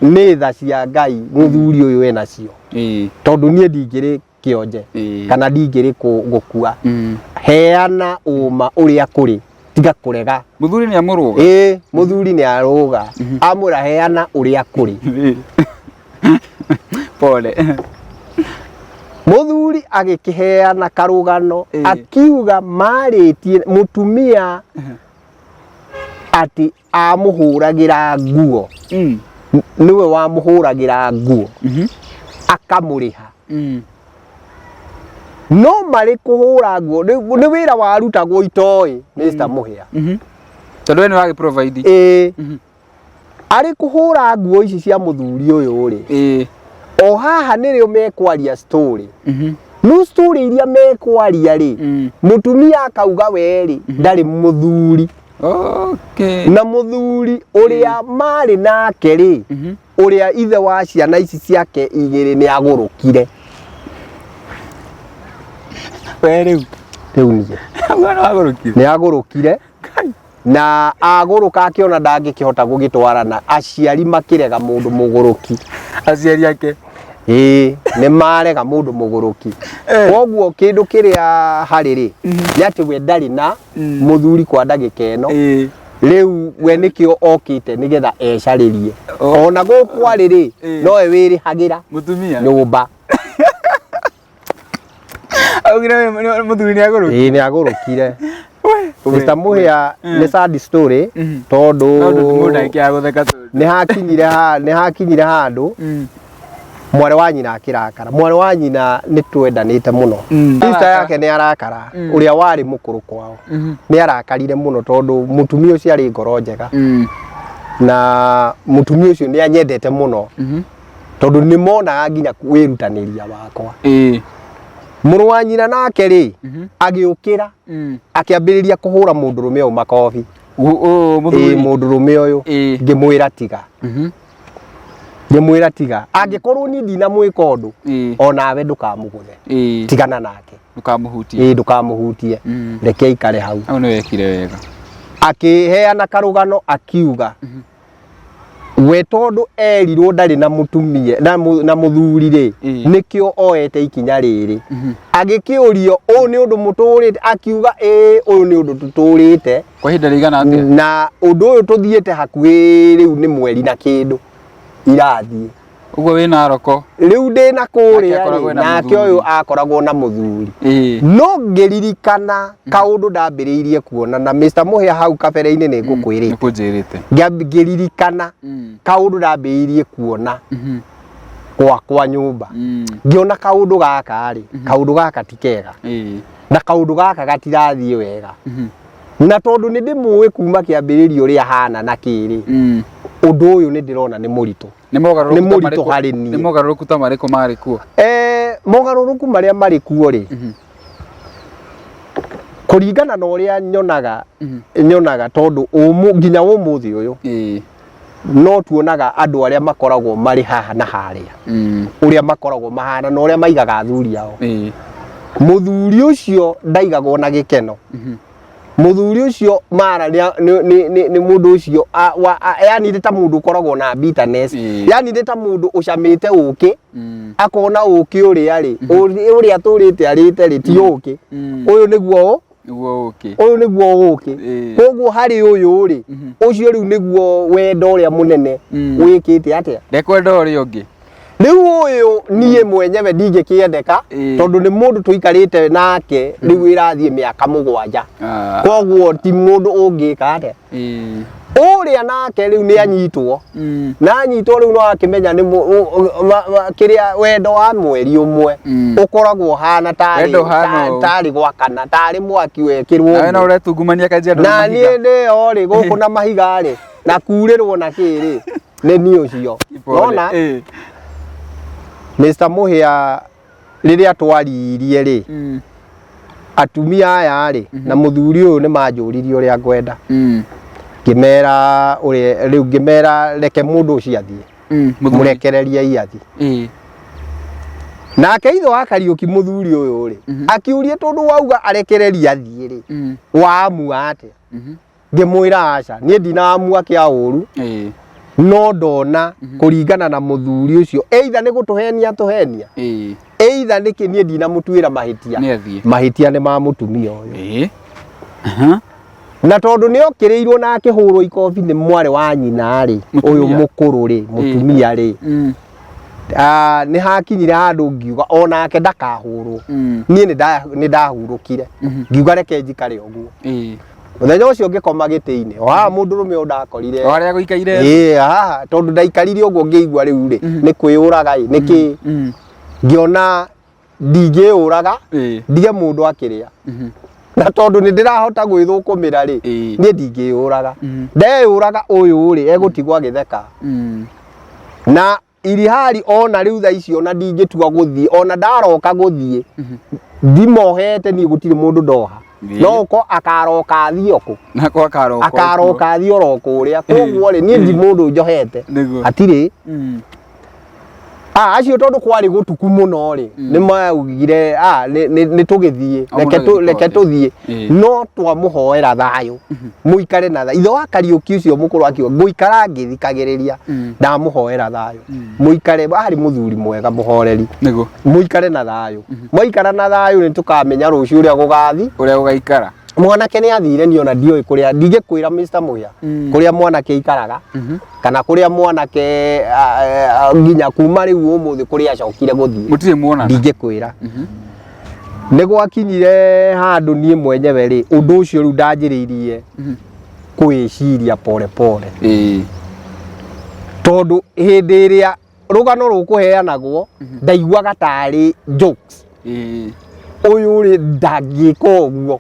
nĩ tha cia Ngai mũthuri ũyũ enacio, tondũ niĩ ndingĩrĩ kĩonje kana ndingĩrĩ gũkua. Heana ũma ũrĩa kũrĩ, tiga kũrega. Mũthuri nĩ amũrũga. Ĩĩ, mũthuri nĩ arũga, amwĩra heana ũrĩa kũrĩ. Pole. Mũthuri agĩkĩheana karũgano, akiuga marĩtie mũtumia atĩ amũhũragĩra nguo, nĩwe wamũhũragĩra nguo, akamũrĩha, no marĩ kũhũra nguo nĩ wĩra warutagwo itoĩ, Mr. Mũhĩa. Tondũ we nĩ wagĩ provide. Ĩĩ. Arĩ kũhũra nguo ici cia mũthuri ũyũ rĩ, o haha nĩrĩo mekwaria story. No story iria mekwaria rĩ, mũtumia akauga we rĩ ndarĩ mũthuri. Na mũthuri ũrĩa marĩ nake rĩ, ũrĩa ithe wa ciana ici ciake igĩrĩ, nĩ agũrũkire. We rĩu. Rĩu niĩ. Mwana wagũrũkire. Nĩ agũrũkire, na agũrũka akĩona ndangĩkĩhota gũgĩtwarana, aciari makĩrega mũndũ mũgũrũki. Aciari ake. Ĩĩ, nĩ marega mũndũ mũgũrũki. Koguo kĩndũ kĩrĩa harĩ rĩ, nĩ atĩ we ndarĩ na mũthuri kwa ndagĩka ĩno. Rĩu we nĩkĩo okĩte nĩgetha ecarĩrie. Ona gũkũ arĩ rĩ, nowe wĩrĩhagĩra Mũtumia. nyũmba. Augire mũthuri nĩ agũrũkire. Ĩĩ, nĩ agũrũkire. Mr. Mũhĩa nĩ sad story tondũ Tondũ mũndũ ndangĩaga gũtheka tondũ. nĩ hakinyire handũ mwarĩ wa nyina akĩrakara. Mwarĩ wa nyina nĩ twendanĩte mũno. Sister yake nĩ arakara, ũrĩa warĩ mũkũrũ kwao nĩ arakarire mũno tondũ mũtumia ũcio arĩ ngoro njega na mũtumia ũcio nĩ anyendete mũno tondũ nĩ monaga nginya wĩrutanĩria wakwa. Mũrũ wa nyina nake rĩ, agĩũkĩra akĩambĩrĩria kũhũra mũndũrũme ũyũ makobi. Ũ- mũthuri. Ĩĩ, mũndũrũme ũyũ. Ngĩmwĩra tiga. Ngĩmwĩra tiga, angĩkorwo niĩ ndinamwĩka ũndũ, onawe ndũkamũgũthe. Tigana nake. Ndũkamũhutie. Ĩĩ, ndũkamũhutie. Reke aikare hau. Hau nĩ wekire wega. Akĩheana karũgano akiuga we tondũ erirwo ndarĩ na mũtumia na mũthuri rĩ, nĩkĩo oete ikinya rĩrĩ. Agĩkĩũrio ũyũ nĩ ũndũ mũtũrĩte, akiuga ĩĩ, ũyũ nĩ ũndũ tũtũrĩte Kwa ihinda rĩigana atĩa? Na ũndũ ũyũ tũthiĩte hakuhĩ rĩu nĩ mweri na kĩndũ irathiĩ. Ũguo wĩ Naroko. Rĩu ndĩ na kũrĩa Nake akoragwo rĩ, na nake ũyũ mũthuri. akoragwo na mũthuri. No ngĩririkana kaũndũ ndambĩrĩirie kuona na Mr. Mũhĩa hau kabere-inĩ nĩ ngũkwĩrĩte. Nĩ kũnjĩrĩte. Ngĩririkana kaũndũ ndambĩrĩirie kuona gwakwa nyũmba. Ngĩona kaũndũ gaka rĩ, kaũndũ gaka ti kega. Na kaũndũ gaka gatirathiĩ wega. Na tondũ nĩ ndĩmũĩ kuma kĩambĩrĩria ũrĩa ahana na kĩrĩ, ũndũ ũyũ nĩ ndĩrona nĩ mũritũ. Nĩ mogarũrũku Nĩ ta mũritũ marĩkũ- harĩ niĩ. Nĩ mogarũrũku ta marĩkũ marĩ kuo? Mogarũrũku marĩa marĩ kuo rĩ, kũringana na ũrĩa nyonaga, nyonaga tondũ nginya ũmũthĩ ũyũ, no tuonaga andũ arĩa makoragwo marĩ haha na harĩa, ũrĩa makoragwo mahana na ũrĩa maigaga athuri ao. Mũthuri ũcio ndaigagwo na gĩkeno. Mũthuri ũcio mara nĩ mũndũ ũcio yani nĩ ta mũndũ ũkoragwo na bitterness. Yani nĩ ta mũndũ ũcamĩte ũkĩ, akona ũkĩ ũrĩa rĩ, ũrĩa atũrĩte arĩte rĩ, ti ũkĩ. Ũyũ nĩguo ũ? Nĩguo ũkĩ. Ũyũ nĩguo ũkĩ. Koguo harĩ ũyũ rĩ, ũcio rĩu nĩguo wendo ũrĩa mũnene wĩkĩte atĩa? Ndekwenda ũrĩa ũngĩ. Rĩu ũyũ niĩ mwenyewe ndingĩkĩendeka tondũ nĩ mũndũ tũikarĩte nake rĩu ĩrathiĩ mĩaka 7. Koguo ti mũndũ ũngĩka atĩa. Ũrĩa nake rĩu nĩ anyitwo. Na anyitwo rĩu no akĩmenya nĩ kĩrĩa wendo wa mweri ũmwe ũkoragwo ũhana Wendo ũhana ũũ. tarĩ gwakana, tarĩ mwaki wekĩrwo Nawe no ngũ. ũretungumania Kajiado na Na mahiga. niĩ ndĩyo rĩ gũkũ na mahiga rĩ, na kurĩrwo na kĩ rĩ, nĩ niĩ ũcio. Pole. Nona? Mr. Mũhĩa rĩrĩa twaririe rĩ, atumia aya rĩ, na mũthuri ũyũ nĩ manjũririe ũrĩa ngwenda. Ngĩmera ũrĩa, rĩu ngĩmera reke mũndũ ũcio athiĩ. Mũthuri. Mũrekererie athiĩ. Nake ithe wa Kariũki mũthuri ũyũ rĩ, akiuria tondũ wauga arekererie athiĩ rĩ, waamua atĩa? Ngĩmwĩra aca, niĩ ndinaamua kĩa ũru, no ndona kũringana na mũthuri ũcio, either nĩ gũtũhenia atũhenia, either nĩkĩ niĩ ndinamũtuĩra mahĩtia. Nĩ athiĩ. Mahĩtia nĩ ma mũtumia ũyũ. Na tondũ nĩ okĩrĩirwo na akĩhũrwo ikobi nĩ mwarĩ wa nyina rĩ, ũyũ mũkũrũ rĩ, mũtumia rĩ, nĩ hakinyire handũ ngiuga onake ndakahũrwo. Niĩ nĩ ndahurũkire. Ngiuga reke njikare ũguo. Mũthenya ũcio ngĩkoma gĩtĩ-inĩ, o haha mũndũrũme ũyũ ndakorire. O harĩa gũikaire. Ĩĩ, haha tondũ ndaikarire ũguo ngĩigua rĩu rĩ, nĩ kwĩyũraga ĩ, nĩkĩ? Ngĩona ndingĩyũraga, ndige mũndũ akĩrĩa. Na tondũ nĩ ndĩrahota gwĩthũkũmĩra rĩ, niĩ ndingĩyũraga. Ndeyũraga ũyũ rĩ, egũtigwo agĩtheka. Na irihari ona rĩu thaa ici ona ndingĩtua gũthiĩ, ona ndaroka gũthiĩ, ndimohete niĩ gũtirĩ mũndũ ndoha. No ũko akaroka athiĩ okũ. Nako akaroka. Akaroka athiĩ oro kũrĩa. Koguo rĩ, niĩ ndi mũndũ njohete. Hatirĩ. Ah, acio tondũ kwarĩ gũtuku mũno rĩ, nĩ maugire, "Ah, nĩ tũgĩthiĩ, O reke mũndũ reke agĩthiĩ. tũthiĩ." No twamũhoera thayũ, mũikare na thayũ. Ithe wa Kariũki ũcio mũkũrũ akiuga ngũikara ngĩthikagĩrĩria. Ndamũhoera thayũ, mũikare. Arĩ mũthuri mwega mũhoreri. Mũikare na thayũ. Mwaikara na thayũ, nĩ tũkamenya rũciũ ũrĩa gũgathi. Ũrĩa ũgaikara. Mwanake nĩ athire. Niĩ ona ndiũĩ kũrĩa, ndingĩkwĩra, Mr. Muya, kũrĩa mwanake aikaraga kana kũrĩa mwanake, ah, ah, nginya kuma rĩu ũmũthĩ kũrĩa acokire gũthiĩ. Mũtirĩ muonana? Ndingĩkwĩra. Nĩ gwakinyire handũ niĩ mwenyewe rĩ, ũndũ ũcio rĩu ndanjĩrĩirie kwĩciria pole pole, tondũ hĩndĩ ĩrĩa rũgano rũkũheanagwo ndaiguaga tarĩ jokes. Ũyũ rĩ, ndangĩka ũguo.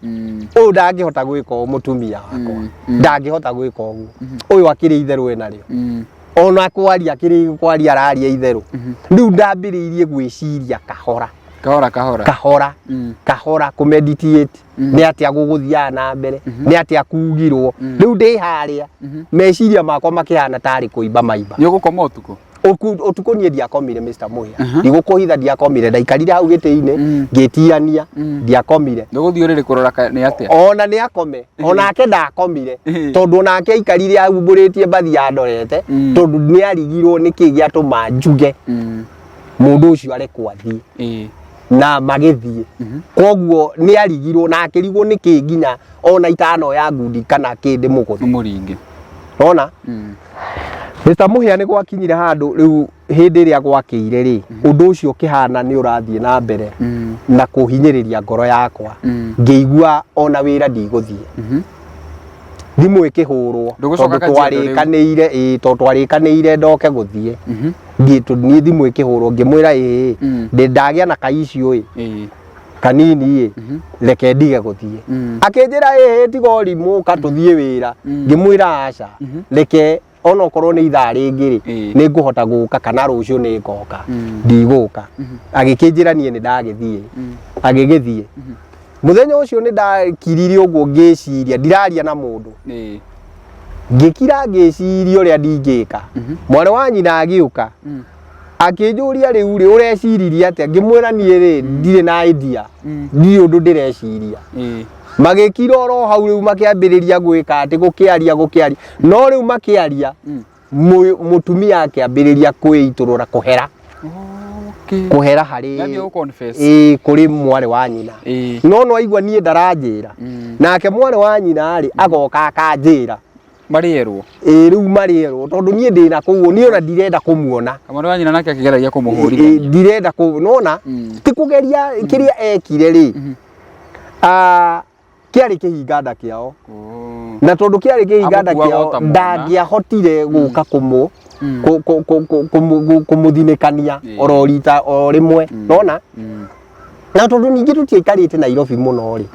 Ũyũ ndangĩhota gwĩka ũũ, mũtumia wakwa. Ndangĩhota gwĩka ũguo. Ũyũ akĩrĩ itherũ enarĩo. Ona kwaria, akĩrĩ kwaria araria itherũ. Rĩu ndambĩrĩirie gwĩciria kahora. Kahora kahora. Kahora. Kahora, kũmeditate nĩ atĩa gũgũthiaga na mbere, nĩ atĩa kugirwo. Rĩu ndĩ harĩa, meciria makwa makĩhana tarĩ kũimba maimba. Nĩ ũgũkoma ũtukũ? Ũtukũ niĩ ndiakomire, Mr. Muhia. Ndigũkũhitha, ndiakomire. Ndaikarire hau gĩtĩ-inĩ ngĩtirania. Ndiakomire. Nĩ ũgũthiĩ ũrĩrĩ kũrora nĩ atĩa? Ona nĩ akome, onake ndakomire, tondũ onake aikarire ahumbũrĩtie mbathi ya ndorete, tondũ nĩ arigirwo nĩkĩ gĩatũma njuge mũndũ ũcio arekwo athiĩ na magĩthiĩ. Koguo nĩ arigirwo na akĩrigwo nĩkĩ nginya ona itanoya ngundi kana kĩndĩ mũgũthe. Mũringe. Ona Mr. Muhia, nĩ gwakinyire handũ rĩu hĩndĩ ĩrĩa gwakĩire rĩ, ũndũ ũcio ũkĩhana nĩ ũrathiĩ na mbere na kũhinyĩrĩria ngoro yakwa. Ngĩigua ona wĩra ndigũthiĩ. Thimũ ĩkĩhũrwo Ndũgũcoka tondũ Kajiado rĩu? twarĩkanĩire, ĩĩ, tondũ twarĩkanĩire ndoke gũthiĩ. Niĩ thimũ ĩkĩhũrwo, ngĩmwĩra, "Ĩĩ, ndĩ ndagĩa na kaicio ĩ kanini ĩ, reke ndige gũthiĩ." Akĩnjĩra, "Ĩhĩ, tiga ũrimũ, ũka tũthiĩ wĩra." Ngĩmwĩra, "Aca, reke onokorwo nĩ ithaa rĩngĩ rĩ, nĩ ngũhota gũka, kana rũciũ nĩ ngoka, ndigũka." Agĩkĩnjĩra niĩ nĩ ndagĩthiĩ. Agĩgĩthiĩ. Mũthenya ũcio nĩ ndakirire ũguo ngĩciria, ndiraria na mũndũ. Ngĩkira ngĩciria ũrĩa ndingĩka. Mwarĩ wa nyina agĩũka, akĩnjũria, "Rĩu rĩ, ũreciririe atĩa?" Ngĩmwĩra, "Niĩ rĩ, ndirĩ na idea, ndirĩ ũndũ ndĩreciria." Magĩkira oro hau. Rĩu makĩambĩrĩria gwĩka atĩ gũkĩaria, gũkĩaria, no rĩu makĩaria, mũtumia akĩambĩrĩria kwĩitũrũra, kũhera, kũhera harĩ Nĩambia gũ-confess. Ĩĩ, kũrĩ mwarĩ wa nyina. No no aigua niĩ ndaranjĩra, nake mwarĩ wa nyina rĩ, agoka akanjĩra. Marĩerwo. Ĩĩ, rĩu marĩerwo, tondũ niĩ ndĩna kũu, niĩ ona ndirenda kũmuona. Mwarĩ wa nyina nake akĩgeragia kũmũhũrithania. Ĩĩ, ndirenda kũ nona. Ti kũgeria, kĩrĩa ekire rĩ, ah, kĩarĩ kĩhinga nda kĩao. Na tondũ kĩarĩ kĩhinga nda Amũkuaga kĩao, o ta mwana. ndangĩahotire gũka kũmũthinĩkania oro rita o rĩmwe, nona. Na tondũ ningĩ tũtiaikarĩte Nairobi mũno rĩ,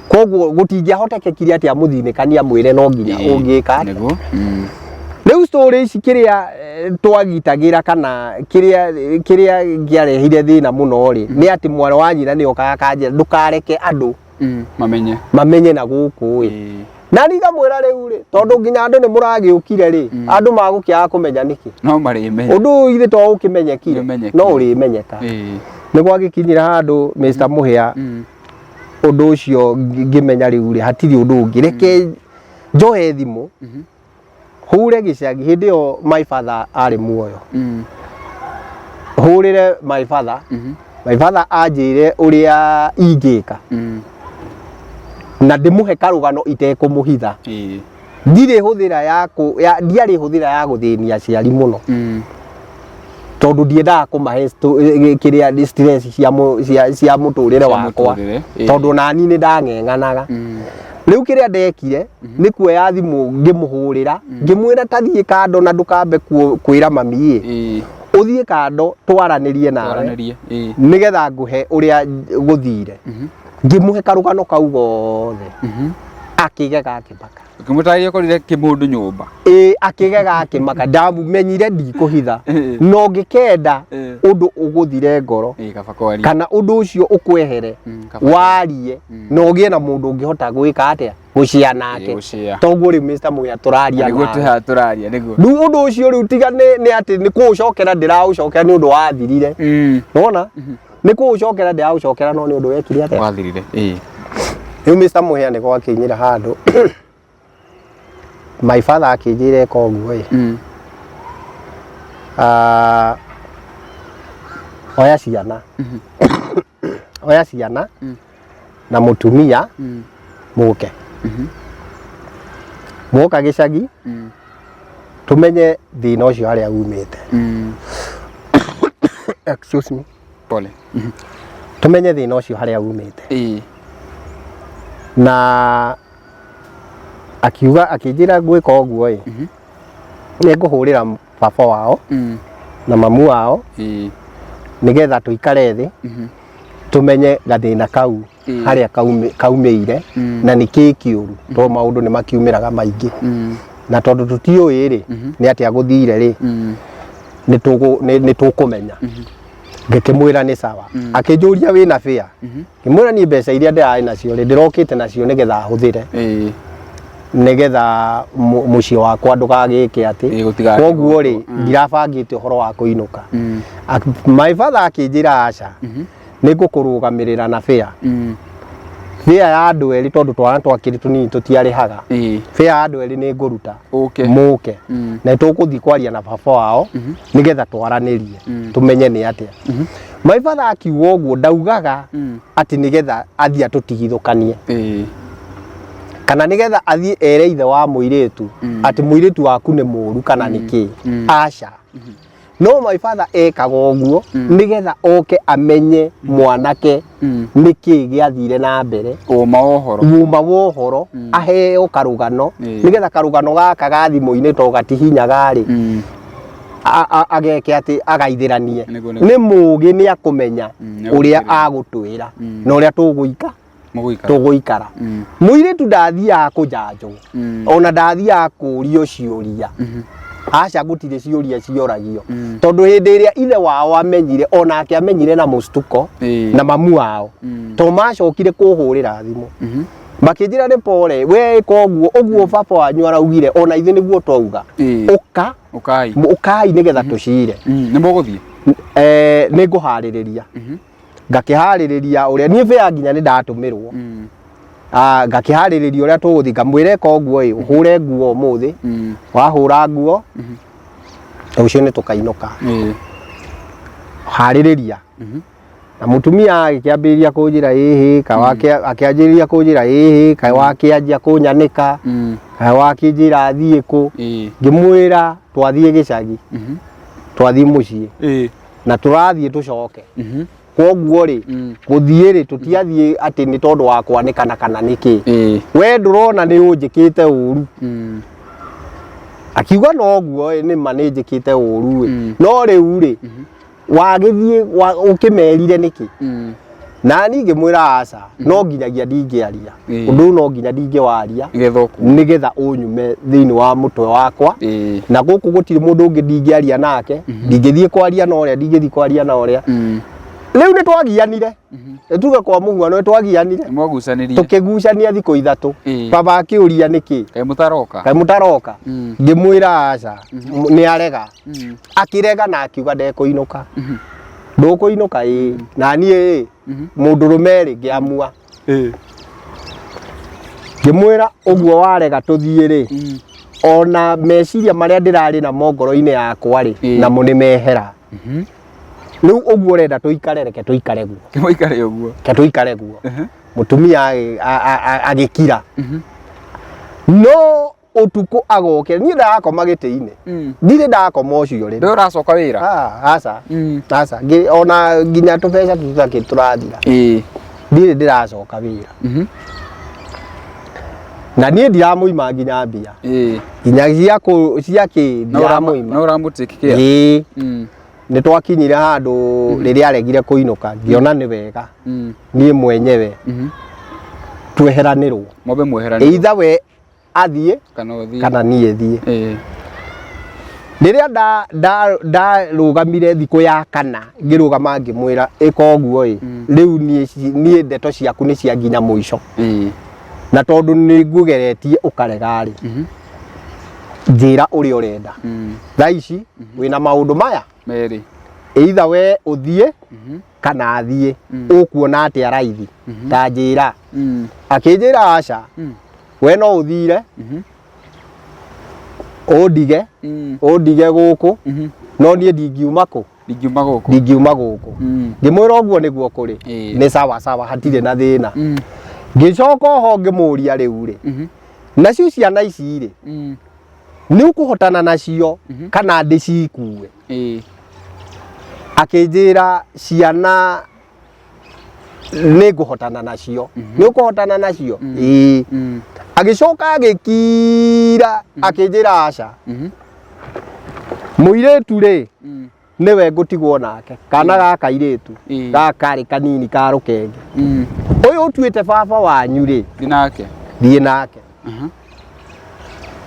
koguo gũtingĩahotekekire atĩ amũthinĩkania amwĩre no nginya ũngĩka atĩa. Nĩguo. Rĩu story ici, kĩrĩa twagitagĩra kana kĩrĩa kĩarehire thĩna mũno rĩ, nĩ atĩ mwarĩ wa nyina nĩ okaga akanjĩra, "Ndũkareke andũ Mamenye. mamenye na gũkũ ĩ." Na nigamwĩra, "Rĩu rĩ, tondũ nginya andũ nĩ mũragĩũkire rĩ, andũ magũkĩaga kũmenya nĩkĩ?" No marĩmenya. Ũndũ ũyũ ithe to ũkĩmenyekire. Nĩũmenyekire. No ũrĩmenyeka. Nĩ gwagĩkinyire handũ, Mr. Muhia, ũndũ ũcio ngĩmenya rĩu rĩ, hatirĩ ũndũ ũngĩ, reke njoe thimũ hũre gĩcagi. Hĩndĩ ĩyo my father arĩ muoyo. Hũrĩre my father, my father anjĩre ũrĩa ingĩka na ndĩmũhe karũgano itekũmũhitha. Ndirĩ hũthĩra ya kũ ya ndiarĩ hũthĩra ya gũthĩnia aciari mũno, tondũ ndiendaga kũmahe kĩrĩa stress cia mũtũrĩre Cia wakwa, mũtũrĩre, ĩĩ. tondũ nani nĩ ndang'eng'anaga. Rĩu kĩrĩa ndekire nĩ kuoya thimũ, ngĩmũhũrĩra, ngĩmwĩra, "Ta thiĩ kando na ndũkambe kwĩra mami ĩ, ũthiĩ kando twaranĩrie nawe, Twaranĩrie. Nĩgetha ngũhe ũrĩa gũthire." Ngĩmũhe karũgano kau gothe. Akĩgega akĩmaka. Ũkĩmũtarĩria ũkorire kĩmũndũ nyũmba. Ĩĩ, akĩgega akĩmaka. Ndamumenyire ndikũhitha. No ngĩkenda ũndũ ũgũthire ngoro. Ĩĩ, kaba kwaria. Kana ũndũ ũcio ũkwehere. Kaba Warie na ũgĩe na mũndũ ũngĩhota gwĩka atĩa? Gũcia nake. Ĩĩ, gũcia. Toguo rĩu Mr. Mũhĩa tũraria Nĩguo nawe. twĩ haha tũraria nĩguo. Rĩu ũndũ ũcio rĩu tiga nĩ atĩ nĩ kũũcokera ndĩraũcokera nĩ ũndũ wathirire. Nĩwona? Nĩ kũũcokera ndĩraũcokera no nĩ ũndũ wekire atĩa? Wathirire. Ĩĩ. Rĩu Mr. Mũhĩa nĩ gwakinyire handũ my father akĩnjĩra eka ũguo ĩ. Ah, oya ciana. Oya ciana na mũtumia mũke. Mwoka gĩcagi tũmenye thĩna ũcio harĩa umĩte. Excuse me. Pole. Tũmenye thĩna ũcio harĩa umĩte. Ĩĩ. Na akiuga akĩnjĩra ngwĩka ũguo ĩ, nĩ ngũhũrĩra baba wao na mamu wao Ĩĩ. nĩgetha tũikare thĩ tũmenye gathĩna kau harĩa kaumĩire na nĩ kĩĩ kĩũru tondũ maũndũ nĩ makiumĩraga maingĩ na tondũ tũtiũĩ rĩ nĩ atĩa gũthire rĩ nĩ tũkũmenya. Ngĩkĩmwĩra nĩ sawa. Akĩnjũria wĩna bĩa? Ngĩmwĩra niĩ mbeca iria ndĩrarĩ nacio rĩ ndĩrokĩte nacio nĩgetha hũthĩre nĩgetha mũciĩ wakwa ndũgagĩke atĩ. Ĩĩ, gũtigakĩgwo. Koguo rĩ ndirabangĩte ũhoro wa kũinũka. My father akĩnjĩra aca, nĩ ngũkũrũgamĩrĩra na bĩa. Bĩa ya andũ erĩ tondũ twana twakĩrĩ tũnini tũtiarĩhaga. Bĩa ya andũ erĩ nĩ ngũruta. Ũke. Mũke. Na tũgũthiĩ kwaria na baba wao nĩgetha twaranĩrie tũmenye nĩ atĩa. My father akiuga ũguo ndaugaga atĩ nĩgetha athiĩ atũtigithũkanie. Kana nĩgetha athiĩ ere ithe wa mũirĩtu atĩ mũirĩtu waku nĩ mũru kana nĩ kĩ. Aca. No my father ekaga ũguo nĩgetha oke amenye mwanake nĩkĩ gĩathire na mbere. Ũma wa ũhoro. Ũma wa ũhoro, aheo karũgano, nĩgetha karũgano gaka ga thimũ-inĩ to gatihinyaga rĩ, ageke atĩ agaithĩranie. Nĩguo, nĩguo. Nĩ mũũgĩ nĩ akũmenya Nĩ ũrĩa agũtwĩra. agũtwĩra na ũrĩa tũgũika. Mũgũikara. Tũgũikara. Mũirĩtu ndathiaga kũnjanjwo. Ona ndathiaga kũũrio ciũria. Aca gũtirĩ ciũria cioragio. Tondũ hĩndĩ ĩrĩa ithe wao amenyire, onake amenyire na mũstuko na mamu wao. Tondũ macokire kũhũrĩra thimũ. Makĩnjĩra nĩ pole, we ĩka ũguo, ũguo baba wanyu araugire, ona ithuĩ nĩguo twauga. Ũka, Ũkai. Ũkai nĩgetha tũcire. Nĩ mũgũthiĩ? Nĩ ngũharĩrĩria. Ngakĩharĩrĩria ũrĩa niĩ bĩa nginya nĩ ndatũmĩrwo. Ngakĩharĩrĩria ũrĩa tũgũthiĩ, ngamwĩra ĩka ũguo ĩ, ũhũre nguo ũmũthĩ. Wahũra nguo, rũciũ nĩ tũkainũka. Harĩrĩria. Na mũtumia agĩkĩambĩrĩria kũnjĩra ĩhĩ, kaĩ akĩanjĩrĩria kũnjĩra ĩhĩ, kaĩ wakĩanjia kũnyanĩka, kaĩ wakĩnjĩra thiĩ kũ. Ngĩmwĩra twathiĩ gĩcagi, twathiĩ mũciĩ. Na tũrathiĩ tũcoke. Kwoguo rĩ, gũthiĩ rĩ, tũtiathiĩ atĩ nĩ tondũ wa kwanĩkana kana nĩkĩ. We ndũrona nĩ ũnjĩkĩte ũru. Akiuga noguo ĩ, nĩ ma nĩ njĩkĩte ũru ĩ. No rĩu rĩ, wagĩthiĩ ũkĩmerire nĩkĩ? Na niĩ ngĩmwĩra aca, no nginyagia ndingĩaria. Ũndũ ũyũ no nginya ndingĩwaria. Nĩgetha ũkue. Nĩgetha ũnyume thĩinĩ wa mũtwe wakwa. Na gũkũ gũtirĩ mũndũ ũngĩ ndingĩaria nake. Ndingĩthiĩ kwaria na ũrĩa, ndingĩthiĩ kwaria na ũrĩa. Rĩu nĩ twagianire. Nĩ tuge kwa mũhuano nĩ twagianire. Nĩ mwagucanirie. Tũkĩgucania thikũ ithatũ. Baba akĩũria nĩkĩ? Kaĩ mũtaroka? Kaĩ mũtaroka? Ngĩmwĩra aca, nĩ arega. Akĩrega na akiuga ndekũinũka. Ndũkũinũka ĩĩ. Na niĩ ĩ, mũndũrũme rĩ, ngĩamua. Ngĩmwĩra ũguo warega tũthiĩ rĩ, ona meciria marĩa ndĩrarĩ namo ngoro-inĩ yakwa rĩ, namo nĩ mehera. Rĩu ũguo ũrenda tũikare, reke tũikare guo. Mũikare ũguo. Reke tũikare guo. Mũtumia agĩkira. No ũtukũ agokĩra, niĩ ndakoma gĩtĩ-inĩ. Ndirĩ ndakoma ũcio rĩ. Ndũĩ ũracoka wĩra? Aca. Aca. Ona nginya tũbeca tũtakĩ tũrathira. Ndirĩ ndĩracoka wĩra. Na niĩ ndiramũima nginya mbia. Nginya cia kĩ ndiramũima. No ũramũ take care. Ĩĩ. Nĩ twakinyire handũ rĩrĩa aregire kũinũka, ngĩona nĩ wega. Niĩ mwenyewe. Tweheranĩrwo. Mwambe mweheranĩrwo. Either we athiĩ kana ũthiĩ kana niĩ thiĩ. Rĩrĩa ndarũgamire thikũ ya kana, ngĩrũgama ngĩmwĩra ĩka ũguo ĩ, rĩu niĩ ndeto ciaku nĩ cia nginya mũico. Na tondũ nĩ ngũgeretie ũkarega rĩ, njĩra ũrĩa ũrenda. Thaa ici wĩna maũndũ maya merĩ. Either we ũthiĩ kana athiĩ. Ũkuona atĩa raithi? Ta njĩra. Akĩnjĩra aca, we no ũthire ũndige, ũndige gũkũ, no niĩ ndingiuma kũ? Ndingiuma gũkũ. Ndingiuma gũkũ. Ngĩmwĩra ũguo nĩguo kũrĩ. Nĩ sawa sawa, hatirĩ na thĩna. Ngĩcoka oho ngĩmũria rĩu rĩ, nacio ciana ici rĩ, nĩ ũkũhotana nacio kana ndĩcikue? Akĩnjĩra ciana nĩ ngũhotana nacio. Nĩ ũkũhotana nacio? Ĩĩ. Agĩcoka agĩkira, akĩnjĩra aca, mũirĩtu rĩ, nĩwe ngũtigwo nake, kana gaka irĩtu gaka karĩ kanini ka rũkenge, ũyũ ũtuĩte baba wanyu rĩ, Thiĩ nake. Thiĩ nake.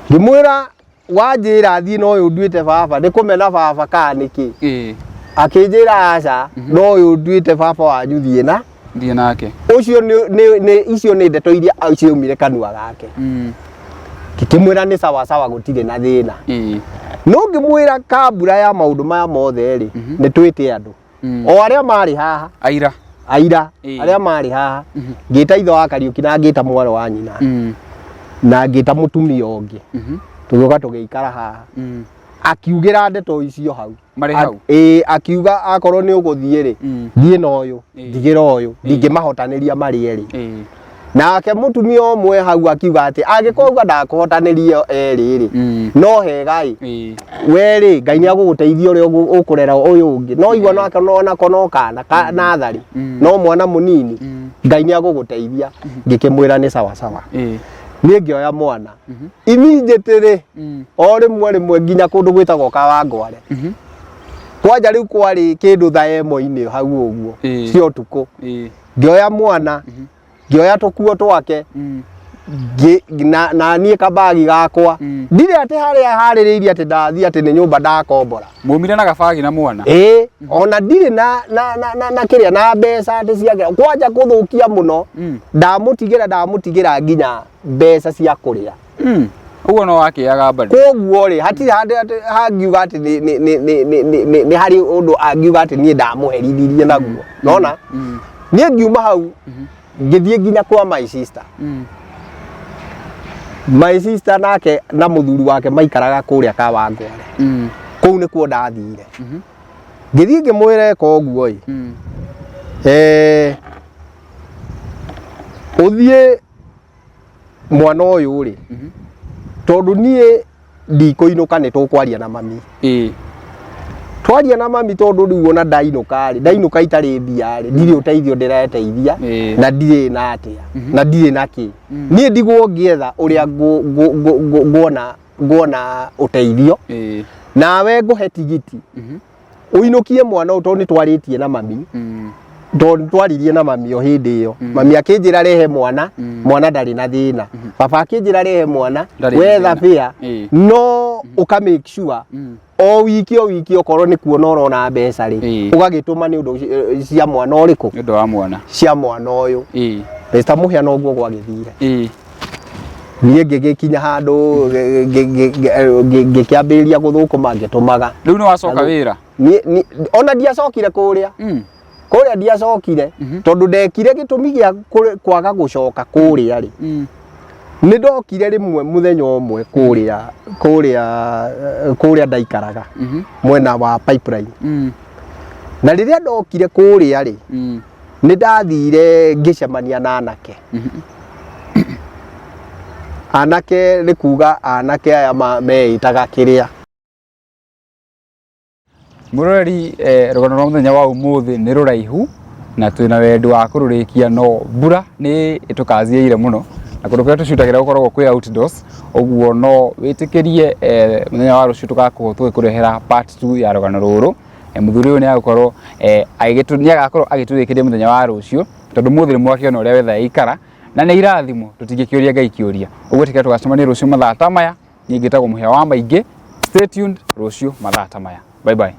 Ngĩmwĩra wanjĩra thiĩ na ũyũ nduĩte baba, nĩ kũmena baba kana nĩkĩ? Akĩnjĩra aca, no ũyũ nduĩte baba wanyu thiĩ na Thiĩ nake. Ũcio nĩ icio nĩ ndeto iria ciaumire kanua gake. Ngĩkĩmwĩra nĩ sawa sawa, gũtirĩ na thĩna. No ngĩmwĩra kambura ya maũndũ maya mothe rĩ, nĩ twĩte andũ o arĩa marĩ haha. Aira. Aira. Arĩa marĩ haha. Ngĩta ithe wa Kariũki na ngĩta mwarĩ wa nyina na ngĩta mũtumia ũngĩ, tũgĩũka tũgĩikara haha. Akiugĩra ndeto icio hau. Marĩ hau? Ĩĩ, akiuga akorwo nĩ ũgũthiĩ rĩ, thiĩ na ũyũ, ndigĩra ũyũ, ndingĩmahotanĩria marĩ erĩ. Nake mũtumia ũmwe hau akiuga atĩ angĩkorwo uga ndakũhotanĩria erĩ rĩ, no hega ĩ, we rĩ, Ngai nĩ agũgũteithia ũrĩa ũkũrera ũyũ ũngĩ, no igua nake onako no kana ka natharĩ, no mwana mũnini, Ngai nĩ agũgũteithia. Ngĩkĩmwĩra nĩ sawa sawa. Niĩ ngĩoya mwana immediately, o rĩmwe rĩmwe, nginya kũndũ gwĩtagwo Kawangware. Kwanja rĩu kwarĩ kĩndũ thaa ĩmwe-inĩ hau ũguo cia ũtukũ. Ngĩoya mwana, ngĩoya tũkuo twake, na niĩ kabagi gakwa. Ndirĩ atĩ harĩa harĩrĩirie atĩ ndathiĩ atĩ nĩ nyũmba ndakombora. Mumire na gabagi na mwana? Ĩĩ, ona ndirĩ na kĩrĩa na mbeca atĩ ciake kwanja kũthũkia mũno. Ndamũtigĩra nginya mbeca cia kũrĩa. Ũguo no wakĩaga bado. Koguo rĩ, hatirĩ handũ atĩ hangiuga atĩ nĩ harĩ ũndũ angiuga atĩ niĩ ndamũherithirie naguo nona. Niĩ ngiuma hau ngĩthiĩ nginya kwa my sister. My sister nake na mũthuri wake maikaraga kũrĩa Kawangware. Kũu nĩkuo ndathire. Ngĩthiĩ ngĩmwĩra eka ũguo ĩ, ũthiĩ mwana ũyũ rĩ, tondũ niĩ ndikũinũka, nĩ tũkwaria na mami. Twaria na mami, tondũ rĩu ona ndainũka rĩ, ndainũka itarĩ mbia rĩ, ndirĩ ũteithio ndĩreteithia, na ndirĩ na atĩa na ndirĩ na kĩ. Niĩ ndigwo ngĩetha ũrĩa nguona ũteithio. Nawe ngũhe tigiti ũinũkie mwana ũyũ, tondũ nĩ twarĩtie na mami, tondũ nĩ twaririe na mami o hĩndĩ ĩyo. Mami akĩnjĩra rehe mwana, mwana ndarĩ na thĩna. Baba akĩnjĩra rehe mwana, Ndarĩ na wetha thĩna. fare, no ũka make sure o wiki o wiki okorwo nĩ kuona ũrona mbeca rĩ, ũgagĩtũma nĩ ũndũ cia mwana ũrĩkũ? Nĩ ũndũ wa mwana. Cia mwana ũyũ. Mr. Mũhĩa, noguo gwagĩthire. Niĩ ngĩgĩkinya handũ ngĩkĩambĩrĩria gũthũkũma ngĩtũmaga. Rĩu nĩ wacoka wĩra? Ona ndiacokire kũrĩa. Kũrĩa ndiacokire, tondũ ndekire gĩtũmi gĩa kwaga gũcoka kũrĩa rĩ, nĩ ndokire rĩmwe mũthenya ũmwe kũrĩa ndaikaraga mwena wa Pipeline. Na rĩrĩa ndokire kũrĩa rĩ, nĩ ndathire ngĩcemania na anake. Anake nĩ kuga anake aya meĩtaga kĩrĩa. Mũroreri, rũgano rwa mũthenya wa ũmũthĩ nĩ rũraihu na twĩna wendi wa kũrũrĩkia, no mbura nĩ ĩtũkaziĩire mũno na kũndũ kũrĩa tũcutagĩra gũkoragwo kwĩ outdoors. Ũguo no wĩtĩkĩrie, mũthenya wa rũciũ tũgakorwo tũgĩkũrehera part 2 ya rũgano rũrũ. Mũthuri ũyũ nĩ agũkorwo nĩ agakorwo agĩtũrĩkĩria mũthenya wa rũciũ, tondũ mũthĩ nĩ mwakĩona ũrĩa wetha ĩikara. Na nĩ irathimo, tũtingĩkĩũria Ngai kĩũria. Ũguo ĩtĩkĩra tũgacemania rũciũ mathaa ta maya. Niĩ ngĩtagwo Mũhĩa wa Maingĩ. Stay tuned rũciũ mathaa ta maya. Bye bye.